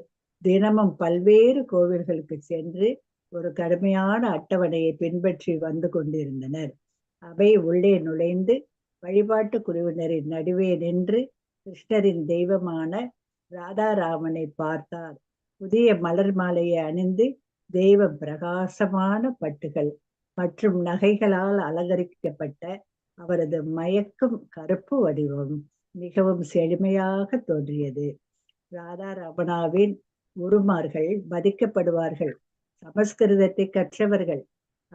தினமும் பல்வேறு கோவில்களுக்கு சென்று ஒரு கடுமையான அட்டவணையை பின்பற்றி வந்து கொண்டிருந்தனர். அபை உள்ளே நுழைந்து வழிபாட்டு குழுவினரின் நடுவே நின்று கிருஷ்ணரின் தெய்வமான ராதாராமனை பார்த்தார். புதிய மலர் மாலையை அணிந்து தெய்வம் பிரகாசமான பட்டுகள் மற்றும் நகைகளால் அலங்கரிக்கப்பட்ட அவரது மயக்கும் கருப்பு வடிவம் மிகவும் செழுமையாக தோன்றியது. ராதா ரமணாவின் குருமார்கள் மதிக்கப்படுவார்கள். சமஸ்கிருதத்தை கற்றவர்கள்.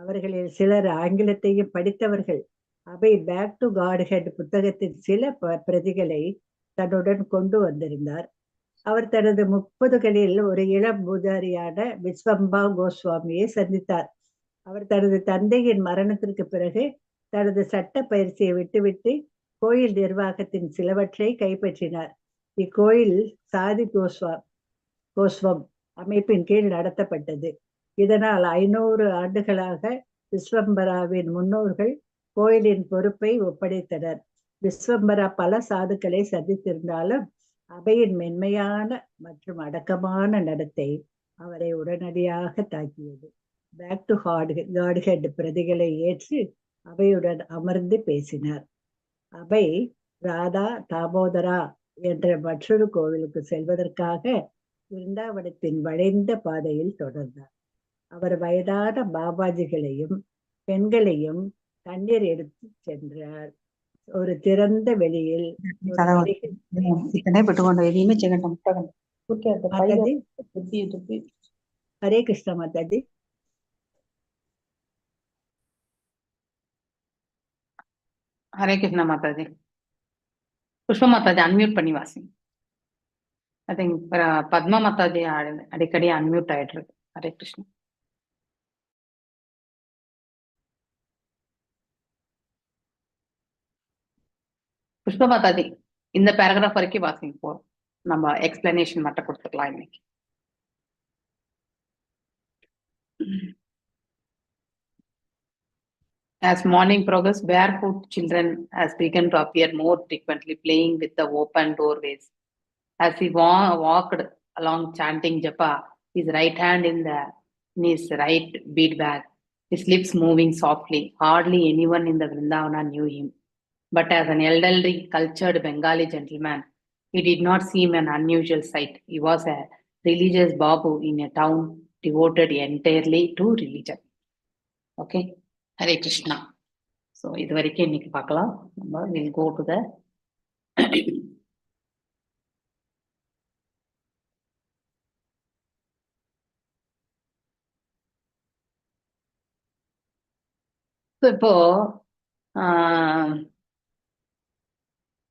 அவர்களில் சிலர் ஆங்கிலத்தையும் படித்தவர்கள். அபை பேக் டு காட்ஹெட் புத்தகத்தின் சில பிரதிகளை தன்னுடன் கொண்டு வந்திருந்தார். அவர் தனது 30களில் ஒரு இளம் பூஜாரியான விஸ்வம்பா கோஸ்வாமியை சந்தித்தார். அவர் தனது தந்தையின் மரணத்திற்கு பிறகு தனது சட்ட பயிற்சியை விட்டுவிட்டு கோயில் நிர்வாகத்தின் சிலவற்றை கைப்பற்றினார். இக்கோயில் சாதி கோஸ்வம் அமைப்பின் கீழ் நடத்தப்பட்டது. இதனால் 500 ஆண்டுகளாக விஸ்வம்பராவின் முன்னோர்கள் கோயிலின் பொறுப்பை ஒப்படைத்தனர். விஸ்வம்பரா பல சாதுக்களை சந்தித்திருந்தாலும் அபையின் மென்மையான மற்றும் அடக்கமான நடத்தை அவரை உடனடியாக தாக்கியது. பேக் டு காட்ஹெட் பிரதிகளை ஏற்று அபையுடன் அமர்ந்து பேசினார். அபை ராதா தாமோதரா என்ற மற்றொரு கோவிலுக்கு செல்வதற்காக விருந்தாவனத்தின் வளைந்த பாதையில் தொடர்ந்தார். அவர் வயதான பாபாஜிகளையும் பெண்களையும் தண்ணீர் எடுத்து சென்றார். ஒரு திறந்த வெளியில் ஒரு చదవండి. வணிக ఇక్కడే పెట్టుకోండి, ఏమీ చేయకండి, ముట్టకండి. ఊరికే అట్లా పైగా மாதாஜி. తుప్పి తుప్పి. ஹரே கிருஷ்ணா மாதாஜி. ஹரே கிருஷ்ணா மாதாஜி. புஷ்ப மாதாஜி அன்மியூட் பண்ணி வாசிங்க. I think Padma Mataji அடிக்கடி அன்மியூட் ஆயிட்டு இருக்கு. ஹரே கிருஷ்ணா. புஷ்ப மாதாஜி, இந்த பேராகிராஃப் வரைக்கும் வாசிங்க போறோம். நம்ம எக்ஸ்பிளனேஷன் மட்டும் கொடுத்துக்கலாம் இன்னைக்கு. As morning progressed, barefoot children has begun to appear more frequently, playing with the open doorways. As he walked along chanting japa, his right hand in his right bead bag, his lips moving softly. Hardly anyone in the Vrindavana knew him. But as an elderly, cultured Bengali gentleman, he did not seem an unusual sight. He was a religious babu in a town devoted entirely to religion. Okay, Hare Krishna. So இது வரைக்கும் இன்னைக்கு பார்க்கலாம். நம்ம will go to the So, இப்போ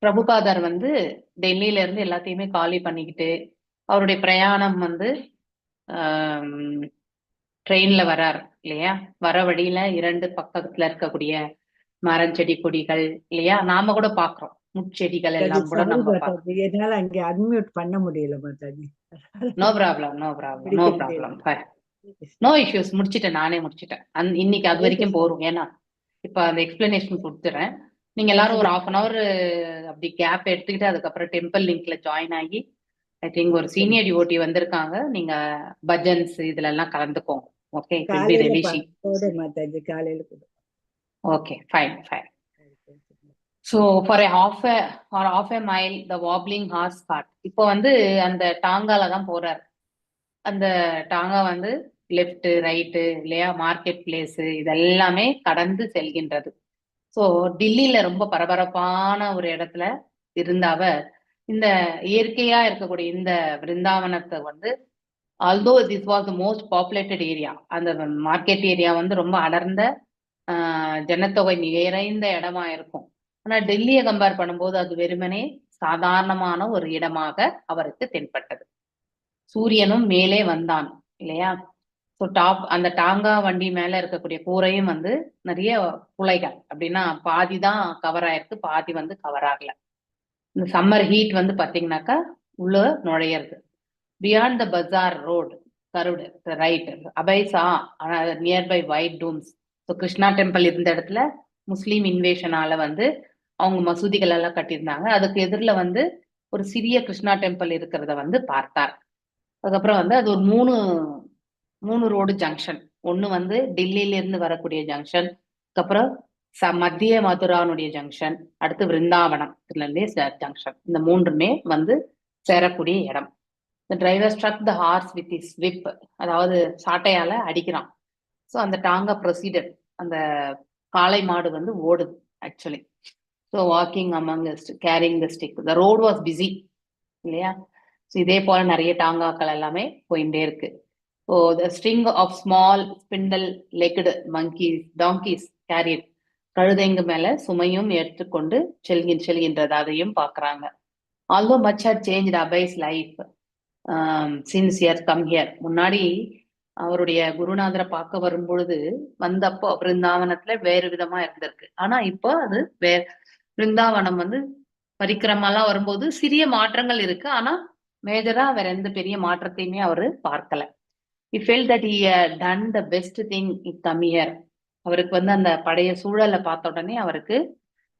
பிரபுபாதர் வந்து டெல்லியில இருந்து எல்லாத்தையுமே காலி பண்ணிக்கிட்டு அவருடைய பிரயாணம் வந்து ட்ரெயின்ல வரார் இல்லையா? வர வழியில இரண்டு பக்கத்துல இருக்கக்கூடிய மரம், செடி, கொடிகள் இல்லையா? நாம கூட பாக்குறோம். முட்செடிகள் எல்லாம் கூட சாரி நம்ம பாக்குறோம். மாதாஜி, என்னால அங்க அன்மியூட் பண்ண முடியல Mataji. No problem, no problem, no முடிக்க முடியல. Problem, no issues. முடிச்சிட்டேன், நானே முடிச்சிட்டேன். இன்னைக்கு அது ஹரே வரைக்கும் கிருஷ்ணா. போறோம். ஏன்னா இப்ப அந்த எக்ஸ்பிளனேஷன் கொடுத்துறேன். நீங்க எல்லாரும் ஒரு ஹாஃப் அன் ஹவர் அப்படி கேப் எடுத்துக்கிட்டு அதுக்கப்புறம் டெம்பிள் லிங்க்ல ஜாயின் ஆகி, I think ஒரு சீனியர் டிவோட்டி வந்திருக்காங்க. நீங்க பஜன்ஸ் இதுல எல்லாம் கலந்துக்கோங்க. ஓகே, it will be காலையில ரெலிஷிங். போடு மாதாஜி, காலையில கொடு. Okay, fine fine. So for a half a or half a mile, the wobbling horse cart. இப்போ வந்து அந்த டாங்கால தான் போறார். அந்த டாங்கா வந்து லெஃப்ட், ரைட்டு, இல்லையா, மார்க்கெட் பிளேஸ் இதெல்லாமே கடந்து செல்கின்றது. ஸோ டில்லியில ரொம்ப பரபரப்பான ஒரு இடத்துல இருந்த அவர் இந்த இயற்கையா இருக்கக்கூடிய இந்த பிருந்தாவனத்தை வந்து, although this was the most populated area, அந்த மார்க்கெட் ஏரியா வந்து ரொம்ப அடர்ந்த ஜனத்தொகை நிறைந்த இடமா இருக்கும். ஆனா டெல்லியை கம்பேர் பண்ணும்போது அது வெறுமனே சாதாரணமான ஒரு இடமாக அவருக்கு தென்பட்டது. சூரியனும் மேலே வந்தான், இல்லையா? ஸோ டாப் அந்த டாங்கா வண்டி மேல இருக்கக்கூடிய கூரையும் வந்து நிறைய துளைகள். அப்படின்னா பாதி தான் கவர் ஆயிருக்கு, பாதி வந்து கவர் ஆகல. இந்த சம்மர் ஹீட் வந்து பாத்தீங்கன்னாக்கா உள்ள நுழையிறது. Beyond the bazaar, road curved right. Abhay saw nearby white domes. So Krishna temple இருந்த இடத்துல முஸ்லீம் இன்வேஷனால வந்து அவங்க மசூதிகள் எல்லாம் கட்டியிருந்தாங்க. அதுக்கு எதிரில் வந்து ஒரு சிறிய கிருஷ்ணா டெம்பிள் இருக்கிறத வந்து பார்த்தார். அதுக்கப்புறம் வந்து அது ஒரு மூணு ரோடு ஜங்ஷன். ஒண்ணு வந்து டெல்லியில இருந்து வரக்கூடிய ஜங்ஷன், அதுக்கப்புறம் மத்திய மதுரானுடைய ஜங்ஷன், அடுத்து விருந்தாவனம் ஜங்ஷன். இந்த மூன்றுமே வந்து சேரக்கூடிய இடம். The driver struck the horse with his whip. அதாவது சாட்டையால அடிக்கிறான். ஸோ அந்த டாங்கா ப்ரொசீடட். அந்த காளை மாடு வந்து ஓடுது actually. So walking among, carrying the stick. The road was busy, இல்லையா? ஸோ இதே போல நிறைய டாங்காக்கள் எல்லாமே போயிட்டே இருக்கு. So the string of small spindle legged monkeys, donkeys carried, கழுதைங்க மேல சுமையும் எடுத்துக்கொண்டு செல்கின்றது. அதையும் பாக்குறாங்க. Although much had changed Abhay's life since he come here, முன்னாடி அவருடைய குருநாதரை பார்க்க வரும் பொழுது வந்தப்போ பிருந்தாவனத்துல வேறு விதமா இருந்திருக்கு. ஆனா இப்போ அது பிருந்தாவனம் வந்து பரிக்கிரமாலாம் வரும்போது சிறிய மாற்றங்கள் இருக்கு. ஆனா மேஜரா வேற எந்த பெரிய மாற்றத்தையுமே அவரு பார்க்கல. He felt that he done the best thing in come here. அவருக்கு வந்து அந்த பழைய சூழலை பார்த்த உடனே, அவருக்கு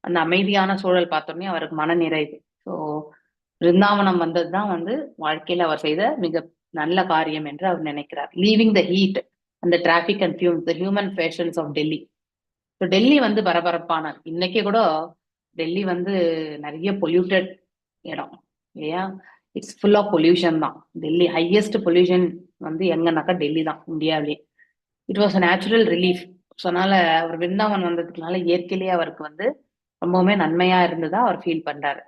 அந்த அமைதியான சூழல் பார்த்த உடனே அவருக்கு மன நிறைவு. ஸோ பிருந்தாவனம் வந்ததுதான் வந்து வாழ்க்கையில அவர் செய்த மிக நல்ல காரியம் என்று அவர் நினைக்கிறார். லீவிங் the heat, அந்த traffic and fumes, the human passions of Delhi. So Delhi வந்து பரபரப்பான, இன்னைக்கு கூட டெல்லி வந்து நிறைய பொல்யூட்டட் இடம், இல்லையா? It's full of pollution தான் டெல்லி. ஹையஸ்ட் பொல்யூஷன் வந்து எங்கனாக்கா டெல்லி தான் இந்தியாவிலே. It was a natural relief. So அதனால அவர் விருந்தாவன் வந்ததுக்குனால இயற்கையிலேயே அவருக்கு வந்து ரொம்பவுமே நன்மையா இருந்ததா அவர் ஃபீல் பண்றாரு.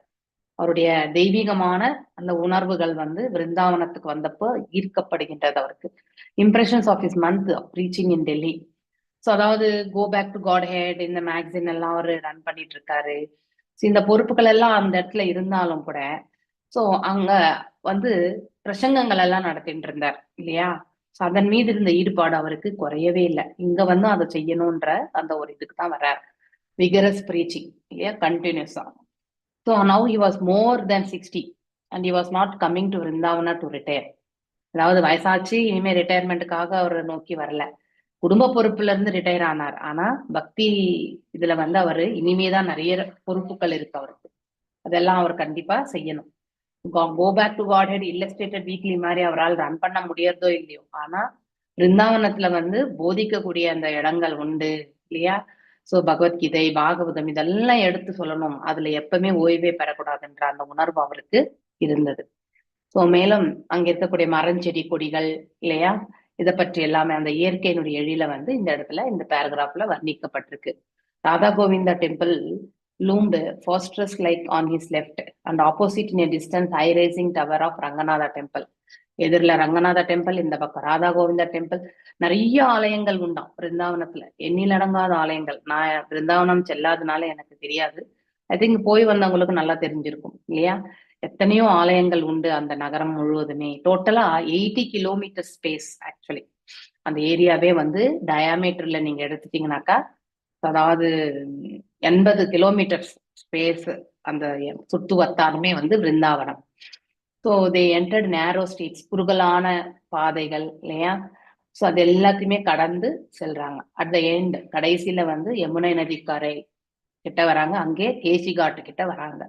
அவருடைய தெய்வீகமான அந்த உணர்வுகள் வந்து விருந்தாவனத்துக்கு வந்தப்போ ஈர்க்கப்படுகின்றது அவருக்கு. Impressions of his month preaching in Delhi. So அதாவது Go Back to Godhead இந்த மேக்சின் எல்லாம் அவர் ரன் பண்ணிட்டு இருக்காரு. ஸோ இந்த பொறுப்புகள் எல்லாம் அந்த இடத்துல இருந்தாலும் கூட, ஸோ அங்க வந்து பிரசங்கங்கள் எல்லாம் நடத்திட்டு இருந்தார், இல்லையா? ஸோ அதன் மீது இருந்த ஈடுபாடு அவருக்கு குறையவே இல்லை. இங்க வந்து அதை செய்யணும்ன்ற அந்த ஒரு இதுக்கு தான் வர்றார். விகரஸ் ப்ரீச்சிங், இல்லையா, கண்டினியூஸா. So now he was more than 60 and he was not coming to Vrindavana to retire. அதாவது வயசாச்சு, இனிமே ரிட்டையர்மெண்ட்டுக்காக அவர் நோக்கி வரல. குடும்ப பொறுப்புல இருந்து ரிட்டையர் ஆனார். ஆனா பக்தி இதுல வந்து அவரு இனிமேதான் நிறைய பொறுப்புகள் இருக்கு அவருக்கு. அதெல்லாம் அவர் கண்டிப்பா செய்யணும். Go Back to Godhead Illustrated Weekly மாதிரி அவரால் ரன் பண்ண முடியறதோ இல்லையோ, ஆனா பிருந்தாவனத்துல வந்து போதிக்கக்கூடிய அந்த இடங்கள் உண்டு, இல்லையா? சோ பகவத்கீதை, பாகவதம் இதெல்லாம் எடுத்து சொல்லணும். அதுல எப்பவுமே ஓய்வே பெறக்கூடாதுன்ற அந்த உணர்வு அவருக்கு இருந்தது. சோ மேலும் அங்க இருக்கக்கூடிய மரம், செடி, கொடிகள், இல்லையா, இதை பற்றி எல்லாமே அந்த இயற்கையினுடைய எழில வந்து இந்த இடத்துல இந்த பேராகிராஃப்ல வர்ணிக்கப்பட்டிருக்கு. Radha Govinda temple loomed fortress like on his left and opposite in a distance high rising tower of Ranganatha temple. எதிரில் ரங்கநாத டெம்பிள், இந்த பக்கம் ராதா கோவிந்தா டெம்பிள். நிறைய ஆலயங்கள் உண்டாம் பிருந்தாவனத்துல, எண்ணிலடங்காத ஆலயங்கள். நான் பிருந்தாவனம் செல்லாதனால எனக்கு தெரியாது. I think போய் வந்தவங்களுக்கு நல்லா தெரிஞ்சிருக்கும், இல்லையா? எத்தனையோ ஆலயங்கள் உண்டு அந்த நகரம் முழுவதுமே. டோட்டலா 80 கிலோமீட்டர் ஸ்பேஸ் ஆக்சுவலி. அந்த ஏரியாவே வந்து டயாமீட்டர்ல நீங்க எடுத்துட்டீங்கன்னாக்கா, அதாவது 80 கிலோமீட்டர் ஸ்பேஸ் அந்த சுத்து வட்டாரமே வந்து Brindavanam. So they entered narrow streets, குறுகலான பாதைகள், இல்லையா? ஸோ அது எல்லாத்தையுமே கடந்து செல்றாங்க. அட் the end, கடைசியில வந்து யமுனை நதிக்கரை கிட்ட வராங்க. அங்கே கேசிகாட்டு கிட்ட வராங்க.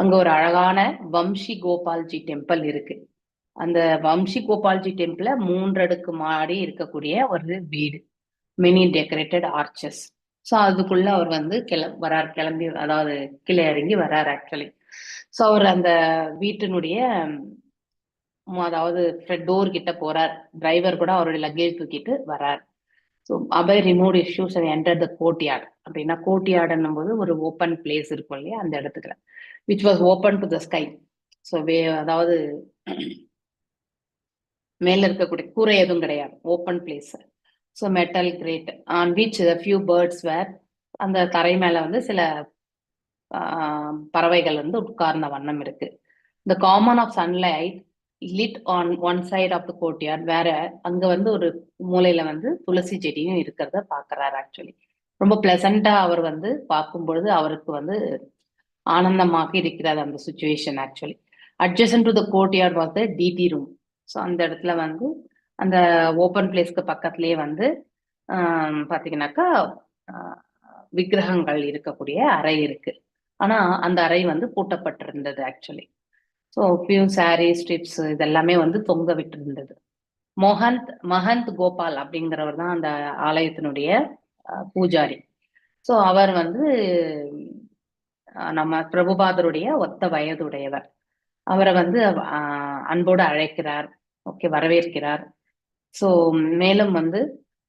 அங்க ஒரு அழகான வம்சி கோபால்ஜி டெம்பிள் இருக்கு. அந்த வம்சி கோபால்ஜி டெம்பிள மூன்றடுக்கு மாடி இருக்கக்கூடிய ஒரு வீடு, மெனி டெக்கரேட்டட் ஆர்ச்சஸ். ஸோ அதுக்குள்ள அவர் வந்து வரார், கிளம்பி, அதாவது கீழே இறங்கி வரார் ஆக்சுவலி. ஸோ அவர் அந்த வீட்டினுடைய அதாவது டோர் கிட்ட போறார். டிரைவர் கூட அவருடைய லக்கேஜ் தூக்கிட்டு வரார். So Abhay remove issues and enter the courtyard. அப்படின்னா கோர்ட்யார்டுன்னும் போது ஒரு ஓப்பன் பிளேஸ் இருக்கும் இல்லையா, அந்த இடத்துக்குல, which was open to the sky. So அதாவது மேல இருக்கக்கூடிய கூரை எதுவும் கிடையாது, open place. So metal grate on which few birds were, அந்த தரை மேல வந்து சில பறவைகள் வந்து உட்கார்ந்த வண்ணம் இருக்கு. The common of sunlight lit on one side of the courtyard. வேற அங்க வந்து ஒரு மூலையில வந்து துளசி செடியும் இருக்கிறத பாக்குறாரு ஆக்சுவலி. ரொம்ப பிளசண்டா அவர் வந்து பார்க்கும் பொழுது அவருக்கு வந்து ஆனந்தமாக இருக்கிறது அந்த situation actually. Adjacent to the courtyard was the deity room. So அந்த இடத்துல வந்து அந்த ஓப்பன் பிளேஸ்க்கு பக்கத்துலயே வந்து பாத்தீங்கன்னாக்கா விக்கிரகங்கள் இருக்கக்கூடிய அறை இருக்கு. ஆனா அந்த அறை வந்து பூட்டப்பட்டிருந்தது actually. So few saree strips இதெல்லாமே வந்து தொங்க விட்டு இருந்தது. மஹந்த் கோபால் அப்படிங்கிறவர் தான் அந்த ஆலயத்தினுடைய பூஜாரி. ஸோ அவர் வந்து நம்ம பிரபுபாதருடைய ஒத்த வயதுடையவர். அவரை வந்து அன்போடு அழைக்கிறார், ஓகே, வரவேற்கிறார். ஸோ மேலும் வந்து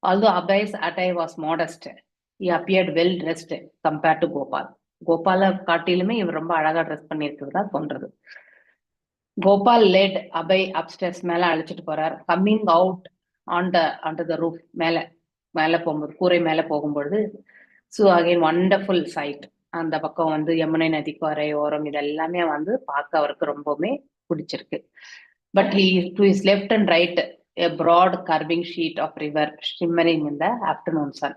although Abhay's attire was modest, he appeared well dressed compared to Gopal. கோபாலை காட்டிலுமே இவர் ரொம்ப அழகா ட்ரெஸ் பண்ணியிருக்கிறதா தோன்றது. Gopal led Abhay upstairs. மேல அழைச்சிட்டு போறார். Coming out on the roof, மேல மேல போகும்போது, கூரை மேல போகும்பொழுது, ஸோ அகைன் வண்டர்ஃபுல் சைட். அந்த பக்கம் வந்து யமுனை நதிக்கரை ஓரம் இதெல்லாமே வந்து பார்க்க அவருக்கு ரொம்பவுமே பிடிச்சிருக்கு. But he to his left and right, a broad curving sheet of river shimmering in the afternoon sun.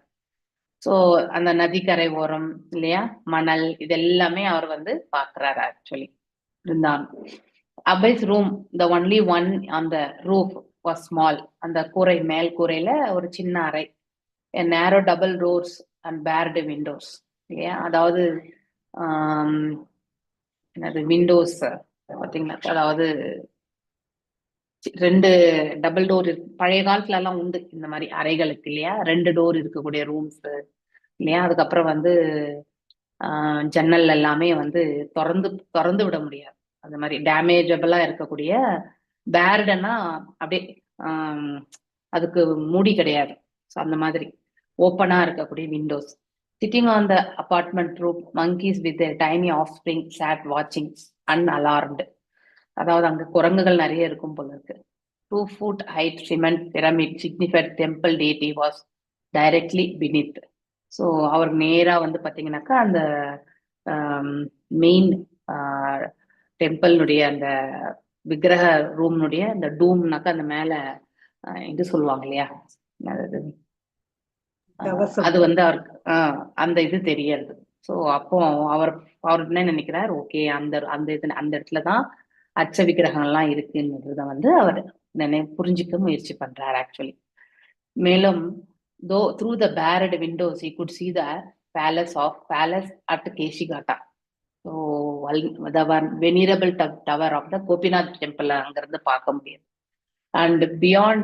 So அந்த நதிக்கரை ஓரம் இல்லையா, மணல் இது எல்லாமே அவர் வந்து பார்க்குறாரு ஆக்சுவலி. இருந்தான் Abhay's room, the only one on the roof, was small. அந்த கூரை மேல் கூரையில ஒரு சின்ன அறை, narrow double doors and barred windows இல்லையா? அதாவது என்னது, விண்டோஸ் பார்த்தீங்கன்னா, அதாவது ரெண்டு டபுள் டோர் இருக்கு. பழைய காலத்துல எல்லாம் உண்டு இந்த மாதிரி அறைகளுக்கு இல்லையா, ரெண்டு டோர் இருக்கக்கூடிய ரூம்ஸ் இல்லையா? அதுக்கப்புறம் வந்து ஜன்னல் எல்லாமே வந்து திறந்து திறந்து விட முடியாது. அந்த மாதிரி டேமேஜபிளா இருக்கக்கூடிய, பேர்டுன்னா அப்படியே அதுக்கு மூடி கிடையாது. ஸோ அந்த மாதிரி ஓப்பனா இருக்கக்கூடிய Windows. Sitting on the apartment roof, monkeys with tiny offspring sat watching, unalarmed. அதாவது அங்க குரங்குகள் நிறைய இருக்கும் போல இருக்கு. 2 foot height cement pyramid signified temple deity was directly beneath. So அவர் நேரா வந்து பாத்தீங்கன்னாக்கா அந்த மெயின் டெம்பிள்னுடைய அந்த விக்கிரக ரூம்னுடைய அந்த டூம்னாக்கா அந்த மேல இது சொல்லுவாங்க இல்லையா, அது கவசம். அது வந்து அவருக்கு அந்த இது தெரியறது. ஸோ அப்போ அவர் அவர் என்ன நினைக்கிறார்? ஓகே, அந்த அந்த இது அந்த இடத்துலதான் அர்ச்ச விக்கிரகங்கள்லாம் இருக்குன்றத வந்து அவர் புரிஞ்சுக்க முயற்சி பண்றார் ஆக்சுவலி. மேலும் though through the barred windows he could see the palace at Keshigata. So the venerable tower of the Gopinath temple அங்கிருந்து பார்க்க முடியும், and beyond,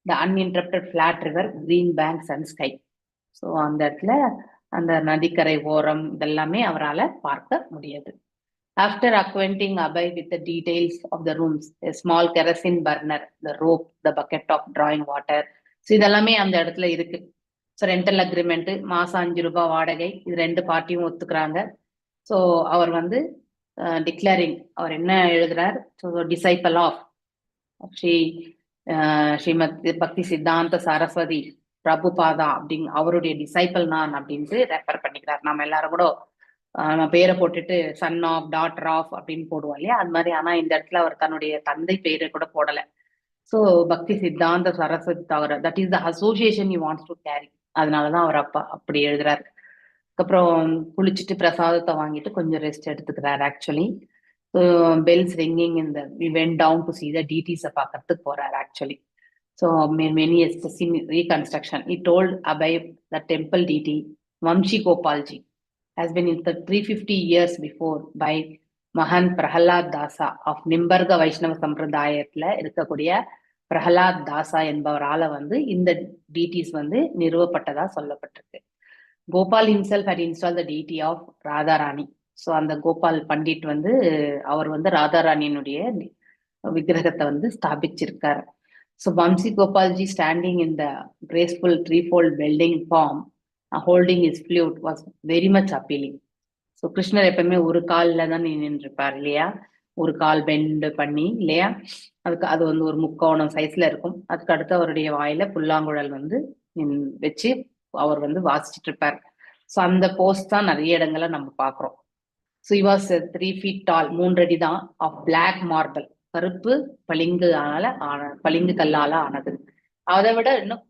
the uninterrupted flat river, green banks and sky. So அந்த இடத்துல அந்த நதிக்கரை ஓரம் இதெல்லாமே அவரால் பார்க்க முடியாது. After acquainting Abhay with the details of the rooms, a small kerosene burner, the rope, the bucket of drawing water. So இதெல்லாமே அந்த இடத்துல இருக்கு. ஸோ ரெண்டல் அக்ரிமெண்ட், மாசம் 5 ரூபாய் வாடகை, இது ரெண்டு பார்ட்டியும் ஒத்துக்கிறாங்க. ஸோ அவர் வந்து டிக்ளேரிங், அவர் என்ன எழுதுறார்? So disciple of Sri Srimad Bhakti Siddhanta Saraswati Prabhupada அப்படிங் அவருடைய டிசைபிள் நான் அப்படின்ட்டு ரெஃபர் பண்ணிக்கிறார். நாம எல்லாரும் கூட நம்ம பேரை போட்டுட்டு சன் ஆஃப், டாட்டர் ஆஃப் அப்படின்னு போடுவோம் இல்லையா, அது மாதிரி. ஆனா இந்த இடத்துல அவர் தன்னுடைய தந்தை பேரை கூட போடல. ஸோ பக்தி Siddhanta Saraswati Tagore, that is the association he wants to carry. அதனாலதான் அவர் அப்பா அப்படி எழுதுறாரு. அதுக்கப்புறம் குளிச்சுட்டு பிரசாதத்தை வாங்கிட்டு கொஞ்சம் ரெஸ்ட் எடுத்துக்கிறாரு ஆக்சுவலி. பெல்ஸ் ரிங்கிங் இந்த he went down to see the டீட்டீஸை பார்க்கறதுக்கு போறாரு actually. So many reconstruction. He told Abhay the temple deity Vamshi Gopalji has been in the 350 years before by Mahant Prahalad Dasa of Nimbarka வைஷ்ணவ சம்பிரதாயத்துல இருக்கக்கூடிய பிரஹலாத் தாசா என்பவரால வந்து இந்த டீட்டீஸ் வந்து நிறுவப்பட்டதா சொல்லப்பட்டிருக்கு. Gopal himself had installed the deity of Radharani. So அந்த கோபால் பண்டிட் வந்து அவர் வந்து ராதாராணியினுடைய விக்கிரகத்தை வந்து ஸ்தாபிச்சிருக்கார். So Vamsi Gopalji standing in the graceful threefold bending form, holding his flute, was very much appealing. So கிருஷ்ணர் எப்பவுமே ஒரு காலில் தான் நின்று இருப்பார் இல்லையா? ஒரு கால் பெண்டு பண்ணி இல்லையா? அதுக்கு அது வந்து ஒரு முக்கோணம் சைஸ்ல இருக்கும். அதுக்கு அடுத்து அவருடைய வாயில புல்லாங்குழல் வந்து வச்சு அவர் வந்து வாசிச்சுட்டு இருப்பார். ஸோ அந்த போஸ் தான் நிறைய இடங்கள்ல நம்ம பார்க்குறோம். So he was 3 feet tall, 3 அடி தான், ஆஃப் பிளாக் மார்பிள், கருப்பு பளிங்கு ஆனால ஆன பளிங்கு கல்லால ஆனது. அதை விட இன்னும்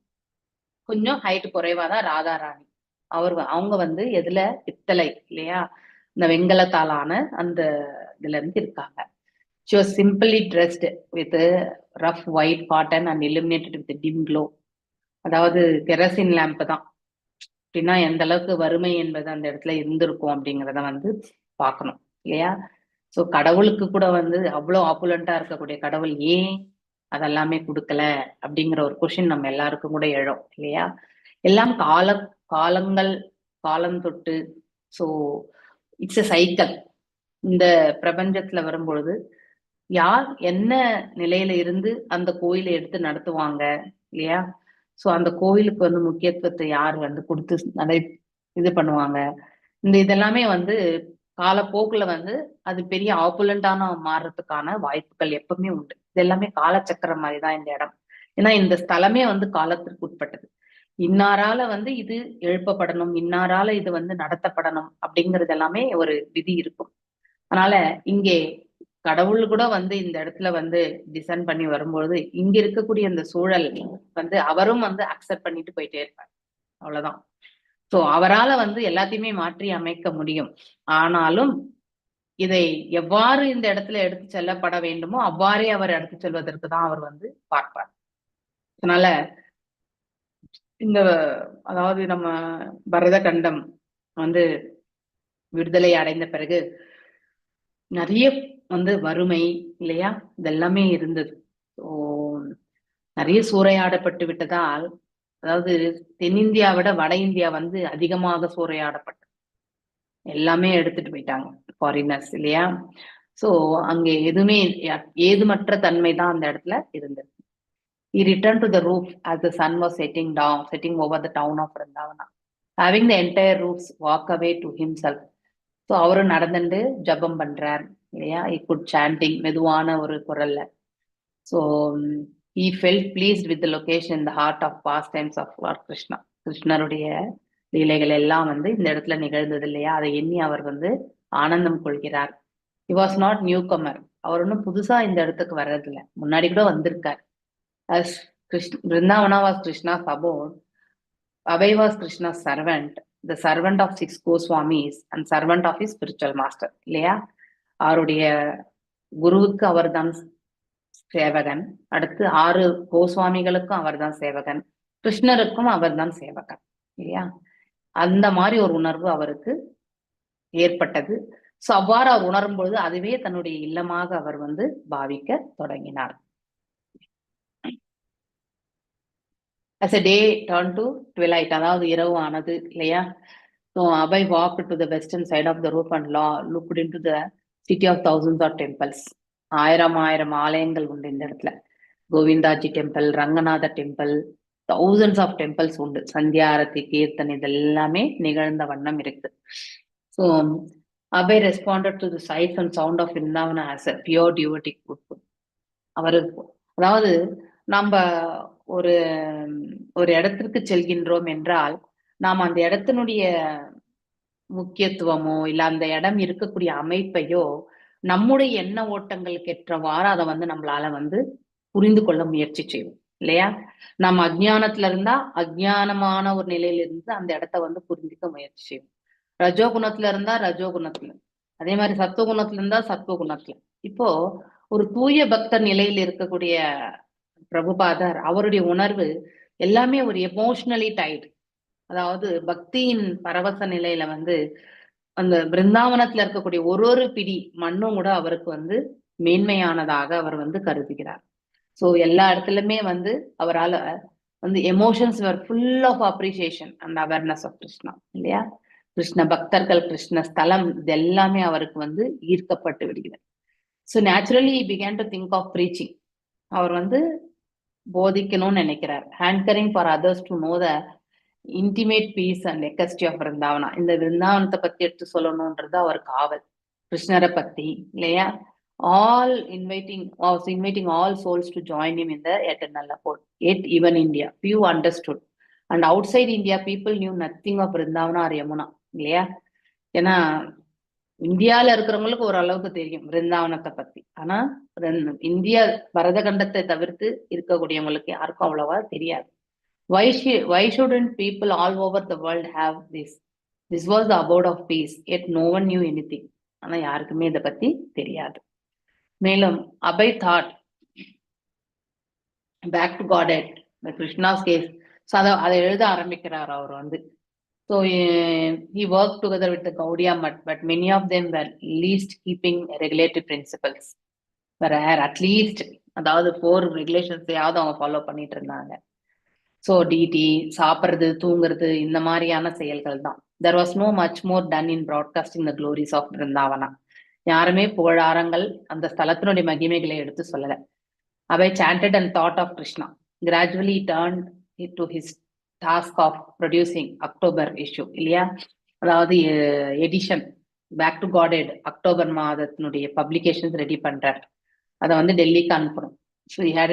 கொஞ்சம் ஹைட் குறைவா தான் ராதாராணி. அவர் அவங்க வந்து எதுல பித்தளை இல்லையா, இந்த வெண்கலத்தாலான அந்த இதுல இருந்து இருக்காங்க. She was simply dressed with rough white cotton and illuminated with dim glow. அதாவது கெரசின் லேம்ப் தான். அப்படின்னா எந்த அளவுக்கு வறுமை என்பது அந்த இடத்துல இருந்திருக்கும் அப்படிங்கிறத வந்து பார்க்கணும் இல்லையா? ஸோ கடவுளுக்கு கூட வந்து அவ்வளோ ஆப்புலண்டா இருக்கக்கூடிய கடவுள் ஏன் அதெல்லாமே கொடுக்கல அப்படிங்கிற ஒரு கொஷின் நம்ம எல்லாருக்கும் கூட எழும் இல்லையா? எல்லாம் காலங்கள் காலம் தொட்டு. So it's a cycle. இந்த பிரபஞ்சத்துல வரும்பொழுது யார் என்ன நிலையில இருந்து அந்த கோயிலை எடுத்து நடத்துவாங்க இல்லையா? சோ அந்த கோயிலுக்கு வந்து முக்கியத்துவத்தை யார் வந்து கொடுத்து இது பண்ணுவாங்க, இந்த இதெல்லாமே வந்து காலப்போக்குல வந்து அது பெரிய ஆப்புலண்டான மாறுறதுக்கான வாய்ப்புகள் எப்பவுமே உண்டு. இது எல்லாமே காலச்சக்கரம் மாதிரி தான் இந்த இடம். ஏன்னா இந்த ஸ்தலமே வந்து காலத்திற்கு உட்பட்டது. இன்னாரால வந்து இது எழுப்பப்படணும், இன்னாரால இது வந்து நடத்தப்படணும் அப்படிங்கிறது எல்லாமே ஒரு விதி இருக்கும். அதனால இங்கே கடவுள் கூட வந்து இந்த இடத்துல வந்து டிசைன் பண்ணி வரும்பொழுது இங்க இருக்கக்கூடிய அந்த சூழல் வந்து அவரும் வந்து அக்செப்ட் பண்ணிட்டு போயிட்டே இருப்பார், அவ்வளவுதான். சோ அவரால வந்து எல்லாத்தையுமே மாற்றி அமைக்க முடியும். ஆனாலும் இதை எவ்வாறு இந்த இடத்துல எடுத்து செல்லப்பட வேண்டுமோ அவ்வாறே அவர் எடுத்து செல்வதற்கு தான் அவர் வந்து பார்ப்பார். அதனால இந்த அதாவது நம்ம பரத கண்டம் வந்து விடுதலை அடைந்த பிறகு நிறைய வந்து வறுமை இல்லையா, இதெல்லாமே இருந்தது. ஸோ நிறைய சூறையாடப்பட்டு விட்டதால், அதாவது தென்னிந்தியா விட வட இந்தியா வந்து அதிகமாக சூறையாடப்பட்டது. எல்லாமே எடுத்துட்டு போயிட்டாங்க ஃபாரினர்ஸ் இல்லையா? சோ அங்கே எதுவுமே ஏதுமற்ற தன்மை தான் அந்த இடத்துல இருந்தது. He returned to the roof as the sun was setting down, setting over the town of Vrindavana, having the entire roofs walk away to himself. So அவரும் நடந்துட்டு ஜபம் பண்றார் இல்லையா? He could chanting மெதுவான ஒரு குரல்ல. So he felt pleased with the location in the heart of pastimes of Lord Krishna. கிருஷ்ணருடைய லீலைகள் எல்லாம் வந்து இந்த இடத்துல நிகழ்ந்தது இல்லையா? அதை எண்ணி அவர் வந்து ஆனந்தம் கொள்கிறார். He was not newcomer. அவர் ஒன்றும் புதுசா இந்த இடத்துக்கு வர்றதில்ல, முன்னாடி கூட வந்திருக்கார். As Krishna, Vrindavana was Krishna's abode, Abhay was Krishna's servant, the servant of six Goswamis and servant of his spiritual master. இல்லையா? அவருடைய குருவுக்கு அவர்தான் சேவகன், அடுத்து ஆறு கோஸ்வாமிகளுக்கும் அவர்தான் சேவகன், கிருஷ்ணருக்கும் அவர்தான் சேவகன் இல்லையா? அந்த மாதிரி ஒரு உணர்வு அவருக்கு ஏற்பட்டது. சோ அவ்வாறு அவர் உணரும் பொழுது அதுவே தன்னுடைய இல்லமாக அவர் வந்து பாவிக்க தொடங்கினார். As a day turned to twilight, அதாவது இரவு ஆனது இல்லையா? So Abhay walked to the western side of the roof and looked into the city of thousands of temples. ஆயிரம் ஆயிரம் ஆலயங்கள் உண்டு இந்த இடத்துல. கோவிந்தாஜி temple, Ranganatha temple, thousands of temples உண்டு. சந்தியா ஆரத்தி, கீர்த்தன் இதெல்லாமே நிகழ்ந்த வண்ணம் இருக்கு. So Abhay responded to the sights and sound of Vrindavana as a pure devotee. அவரு அதாவது நம்ம ஒரு ஒரு இடத்திற்கு செல்கின்றோம் என்றால் நாம் அந்த இடத்தினுடைய முக்கியத்துவமோ இல்ல அந்த இடம் இருக்கக்கூடிய அமைப்பையோ நம்முடைய எண்ண ஓட்டங்களுக்கு ஏற்றவாறு அதை வந்து நம்மளால வந்து புரிந்து கொள்ள முயற்சி செய்வோம் இல்லையா? நம்ம அஜ்ஞானத்துல இருந்தா அஜ்ஞானமான ஒரு நிலையில இருந்து அந்த இடத்த வந்து புரிஞ்சுக்க முயற்சி செய்வோம். ரஜோ குணத்துல இருந்தா ரஜோ குணத்துல, அதே மாதிரி சத்துவ குணத்துல இருந்தா சத்துவ குணத்துல. இப்போ ஒரு தூய பக்தர் நிலையில் இருக்கக்கூடிய பிரபுபாதர் அவருடைய உணர்வு எல்லாமே ஒரு எமோஷனலி டைட், அதாவது பக்தியின் பரவச நிலையில வந்து அந்த பிருந்தாவனத்துல இருக்கக்கூடிய ஒரு ஒரு பிடி மண்ணும் கூட அவருக்கு வந்து மேன்மையானதாக அவர் வந்து கருதுகிறார். சோ எல்லா இடத்துலயுமே வந்து அவரால வந்து வந்து emotions were full of appreciation and awareness of Krishna, இல்லையா? கிருஷ்ண பக்தர்கள், கிருஷ்ண ஸ்தலம், இது எல்லாமே அவருக்கு வந்து ஈர்க்கப்பட்டு விடுகிறது. So naturally began to think of preaching. அவர் வந்து போதிக்கணும்னு நினைக்கிறார். Hankering for others to know the intimate peace and ecstasy of Vrindavana. இந்த விருந்தாவனத்தை பத்தி எடுத்து சொல்லணும்ன்றது அவருக்கு ஆவல், கிருஷ்ணரை பத்தி, இல்லையா? All inviting was inviting all souls to join him in the eternal abode. Yet even India, few understood. And outside India, people knew nothing of Vrindavana or Yamuna, இல்லையா? ஏன்னா இந்தியால இருக்கிறவங்களுக்கு ஓரளவுக்கு தெரியும் விருந்தாவனத்தை பத்தி. ஆனா இந்தியா பரதகண்டத்தை தவிர்த்து இருக்கக்கூடியவங்களுக்கு யாருக்கும் அவ்வளவா தெரியாது. Why shouldn't people all over the world have this? This was the abode of peace, yet no one knew anything. ஆனா யாருக்குமே இதை பத்தி தெரியாது. மேலும் Abhay thought Back to Godhead, Krishna's case. So அதை எழுத ஆரம்பிக்கிறார் அவர் வந்து. So he worked together with the Gaudiya Math, but many of them were least keeping regulatory principles. வேற அட்லீஸ்ட் அதாவது ஃபோர் ரெகுலேஷன்ஸையாவது அவங்க ஃபாலோ பண்ணிட்டு இருந்தாங்க. ஸோ டீட்டி, சாப்பிட்றது, தூங்குறது, இந்த மாதிரியான செயல்கள் தான். There was no much more done in broadcasting the glories of Vrindavana. யாருமே புகழாரங்கள், அந்த ஸ்தலத்தினுடைய மகிமைகளை எடுத்து சொல்லல. Abhay chanted and thought of Krishna. Gradually turned to his task of producing October issue, இல்லையா? அதாவது edition back to Godhead October மாதத்தினுடைய publications ready பண்றார். அதை வந்து டெல்லிக்கு அனுப்பணும். So had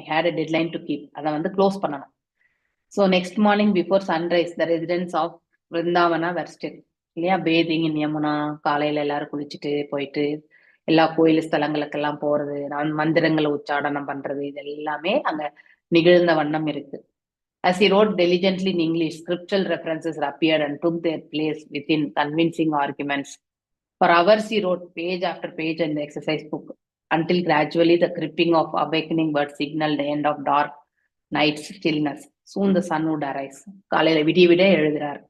had a deadline to keep. அதை வந்து க்ளோஸ் பண்ணணும். So next morning before sunrise, the residents of Vrindavana were still, இல்லையா, பேதிங் இன் யமுனா. காலையில எல்லாரும் குளிச்சுட்டு போயிட்டு எல்லா கோயில் ஸ்தலங்களுக்கெல்லாம் போறது, நான் மந்திரங்களை உச்சாடனம் பண்றது, இது எல்லாமே அங்க நிகழ்ந்த வண்ணம் இருக்கு. As he wrote diligently in English, scriptural references appeared and took their place within convincing arguments. For hours he wrote page after page in the exercise book, until gradually the creeping of awakening birds signaled the end of dark night's stillness. Soon the sun would arise. காலையில விடிய விடிய எழுதுறார்.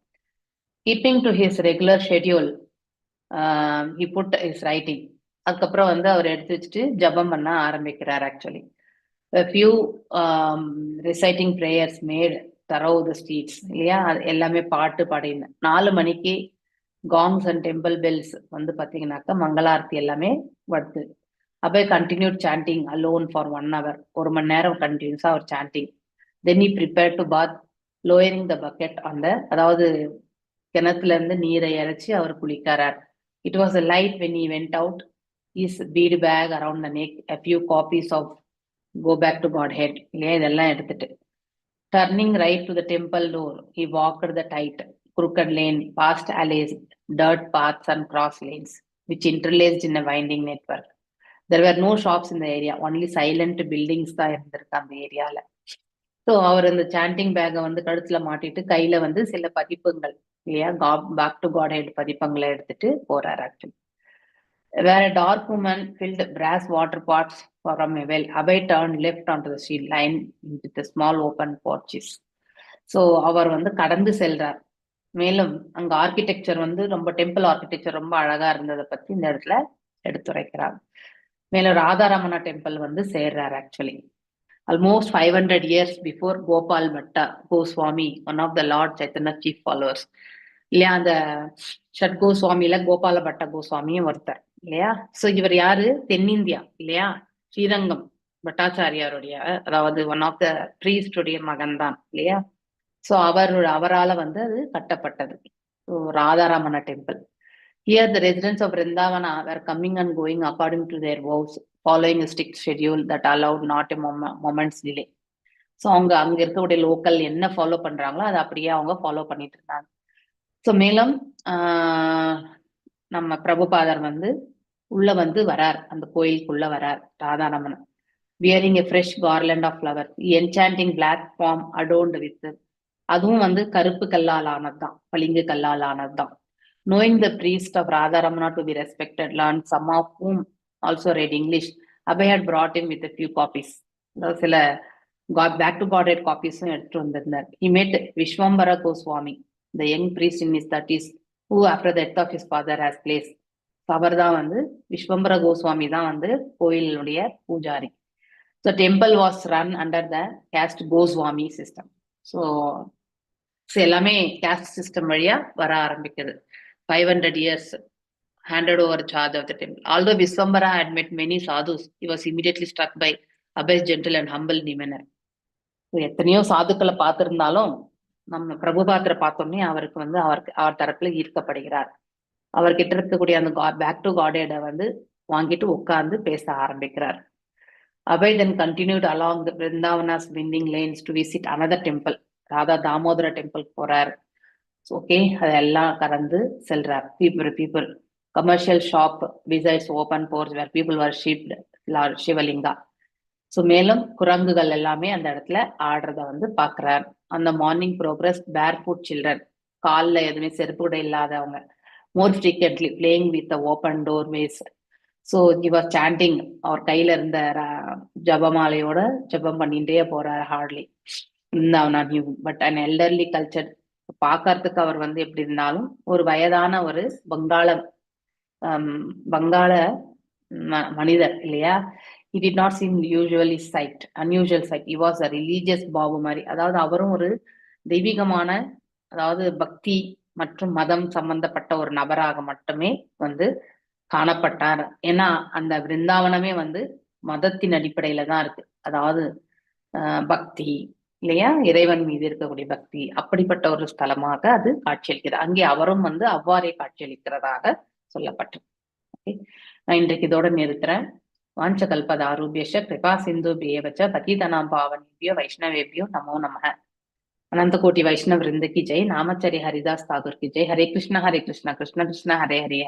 Keeping to his regular schedule, he put his writing. அதுக்கப்புறம் வந்து அவர் எடுத்து வச்சுட்டு ஜபம் பண்ண ஆரம்பிக்கிறார். Actually, few reciting prayers made thorough the streets, இல்லையா? அது எல்லாமே பாட்டு பாடினேன். 4 மணிக்கு காங்ஸ் அண்ட் டெம்பிள் பெல்ஸ் வந்து பாத்தீங்கன்னாக்கா மங்களாரத்தி எல்லாமே வருது. Abhay continued chanting alone for one hour. ஒரு மணி நேரம் கண்டினியூஸா அவர் chanting. Then he prepare to bath, lowering the bucket on the, அதாவது கிணத்துல இருந்து நீரை இறைச்சி அவர் குளிக்கிறார். It was a light when he went out, his bead bag around the neck, a few copies of Go Back to Godhead, இல்லையா? இதெல்லாம் எடுத்துட்டு, turning right to the temple door, he walked the tight, crooked lane, past alleys, dirt paths and cross lanes, which interlaced in a winding network. There were no shops in the area, only silent buildings தான் இருந்திருக்கு அந்த ஏரியால. So அவர் அந்த sanding பேக்கை வந்து கழுத்துல மாட்டிட்டு, கையில வந்து சில பதிப்புங்கள், இல்லையா, பேக் டு காட் ஹெட் பதிப்பங்களை எடுத்துட்டு போறார். Actually, where a dark woman filled brass water pots from a well, Abhay turned left onto the street lined with the small open porches. So அவர் வந்து கடந்து செல்றார். மேலும் அங்க ஆர்கிடெக்சர் வந்து ரொம்ப, டெம்பிள் ஆர்கிடெக்சர் ரொம்ப அழகா இருந்ததை பத்தி இந்த இடத்துல எடுத்துரைக்கிறார். மேலும் ராதாரமணா டெம்பிள் வந்து சேர்றார். Actually, almost 500 years before, Gopal Bhatta Goswami, one of the Lord Chaitanya chief followers, இல்லையா? அந்த ஷட் கோஸ்வாமியில கோபால பட்ட கோஸ்வாமியும் ஒருத்தர், இல்லையா? சோ இவர் யாரு? தென்னிந்தியா, இல்லையா? ஸ்ரீரங்கம் பட்டாச்சாரியாருடைய, அதாவது ஒன் ஆஃப் the ப்ரீஸ்டுடைய மகன் தான், இல்லையா? சோ அவர் அவரால வந்து அது கட்டப்பட்டது. So Radharamana temple. Here the residents of Vrindavana were coming and going according to their vows, following a strict schedule that allowed not a moment's delay. So அவங்க அங்க இருக்கக்கூடிய லோக்கல் என்ன ஃபாலோ பண்றாங்களோ அதை அப்படியே அவங்க ஃபாலோ பண்ணிட்டு இருந்தாங்க. ஸோ மேலும் நம்ம பிரபுபாதர் வந்து உள்ள வந்து வரார். அந்த கோயிலுக்குள்ள வரார். ராதாரமணன் wearing a fresh garland of flower, enchanting black form adorned with, அதுவும் வந்து கருப்பு கல்லால் ஆனதுதான், பளிங்கு கல்லால் ஆனதுதான். Knowing the priest of Radharamana to be respected, learned, some of whom also read English, Abhay had brought him with a few copies. அதாவது சில back to God காப்பீஸும் எடுத்துட்டு வந்திருந்தார். He met Vishwambara Goswami, the young priest in his 30s, who after the death of his father has place. அவர் தான் வந்து, விஸ்வம்பர கோஸ்வாமி தான் வந்து கோயிலுடைய pujari. So temple was run under the caste Goswami system. So எல்லாமே caste system வழியா வர ஆரம்பிக்குது. 500 years handed over charge of the temple. Although Viswambara had met many sadhus, he was immediately struck by Abhay's gentle and humble demeanor. So, எத்தனையோ சாதுக்களை பார்த்திருந்தாலும் நம்ம பிரபுபாதரை பார்த்தோன்னே அவருக்கு வந்து அவருக்கு அவர் தரப்புல ஈர்க்கப்படுகிறார். அவர்கிட்ட இருக்கக்கூடிய அந்த பேக் டு காட்ஹெட்டை வந்து வாங்கிட்டு உட்கார்ந்து பேச ஆரம்பிக்கிறார். Abhay then continued along the Vrindavana's winding lanes to visit another temple. Radha Damodara temple போறார். ஓகே, அதெல்லாம் கடந்து செல்றார். People commercial shop besides open porch where people worshipped Shivalinga. So மேலும் குரங்குகள் எல்லாமே அந்த இடத்துல ஆடுறத வந்து பாக்குறார். அந்த மார்னிங் ப்ரோக்ரஸ் பேர் ஃபுட் சில்ட்ரன், காலில் எதுவுமே செருப்பு கூட இல்லாதவங்க, more frequently playing with the open doorways. So he was chanting. அவர் கையில இருந்த ஜபமாலையோட ஜபம் பண்ணிட்டே போறார். Hardly but an elderly cultured, பார்க்கறதுக்கு அவர் வந்து எப்படி இருந்தாலும் ஒரு வயதான ஒரு வங்காள மனிதர் இல்லையா? He did not seem usually sight unusual sight. He was a religious Babu மாதிரி. அதாவது அவரும் ஒரு தெய்வீகமான, அதாவது பக்தி மற்றும் மதம் சம்பந்தப்பட்ட ஒரு நபராக மட்டுமே வந்து காணப்பட்டார். ஏன்னா அந்த பிருந்தாவனமே வந்து மதத்தின் அடிப்படையில தான் இருக்கு. அதாவது பக்தி இல்லையா? இறைவன் மீது இருக்கக்கூடிய பக்தி, அப்படிப்பட்ட ஒரு ஸ்தலமாக அது காட்சியளிக்கிறது. அங்கே அவரும் வந்து அவ்வாறே காட்சியளிக்கிறதாக சொல்லப்பட்டது. ஓகே, நான் இன்றைக்கு இதோட நிறுத்துறேன். வாஞ்சகல்பதருபியச்ச கிருபா சிந்துப்ய ஏவச்ச பதிதானாம் பாவனேப்யோ வைஷ்ணவேப்யோ நமோ நமः. अनंत कोटि वैष्णव वृंद की जय. नामाचार्य हरिदास ठाकुर की जय. हरे कृष्णा हरे कृष्णा कृष्ण कृष्ण हरे हरे, हरे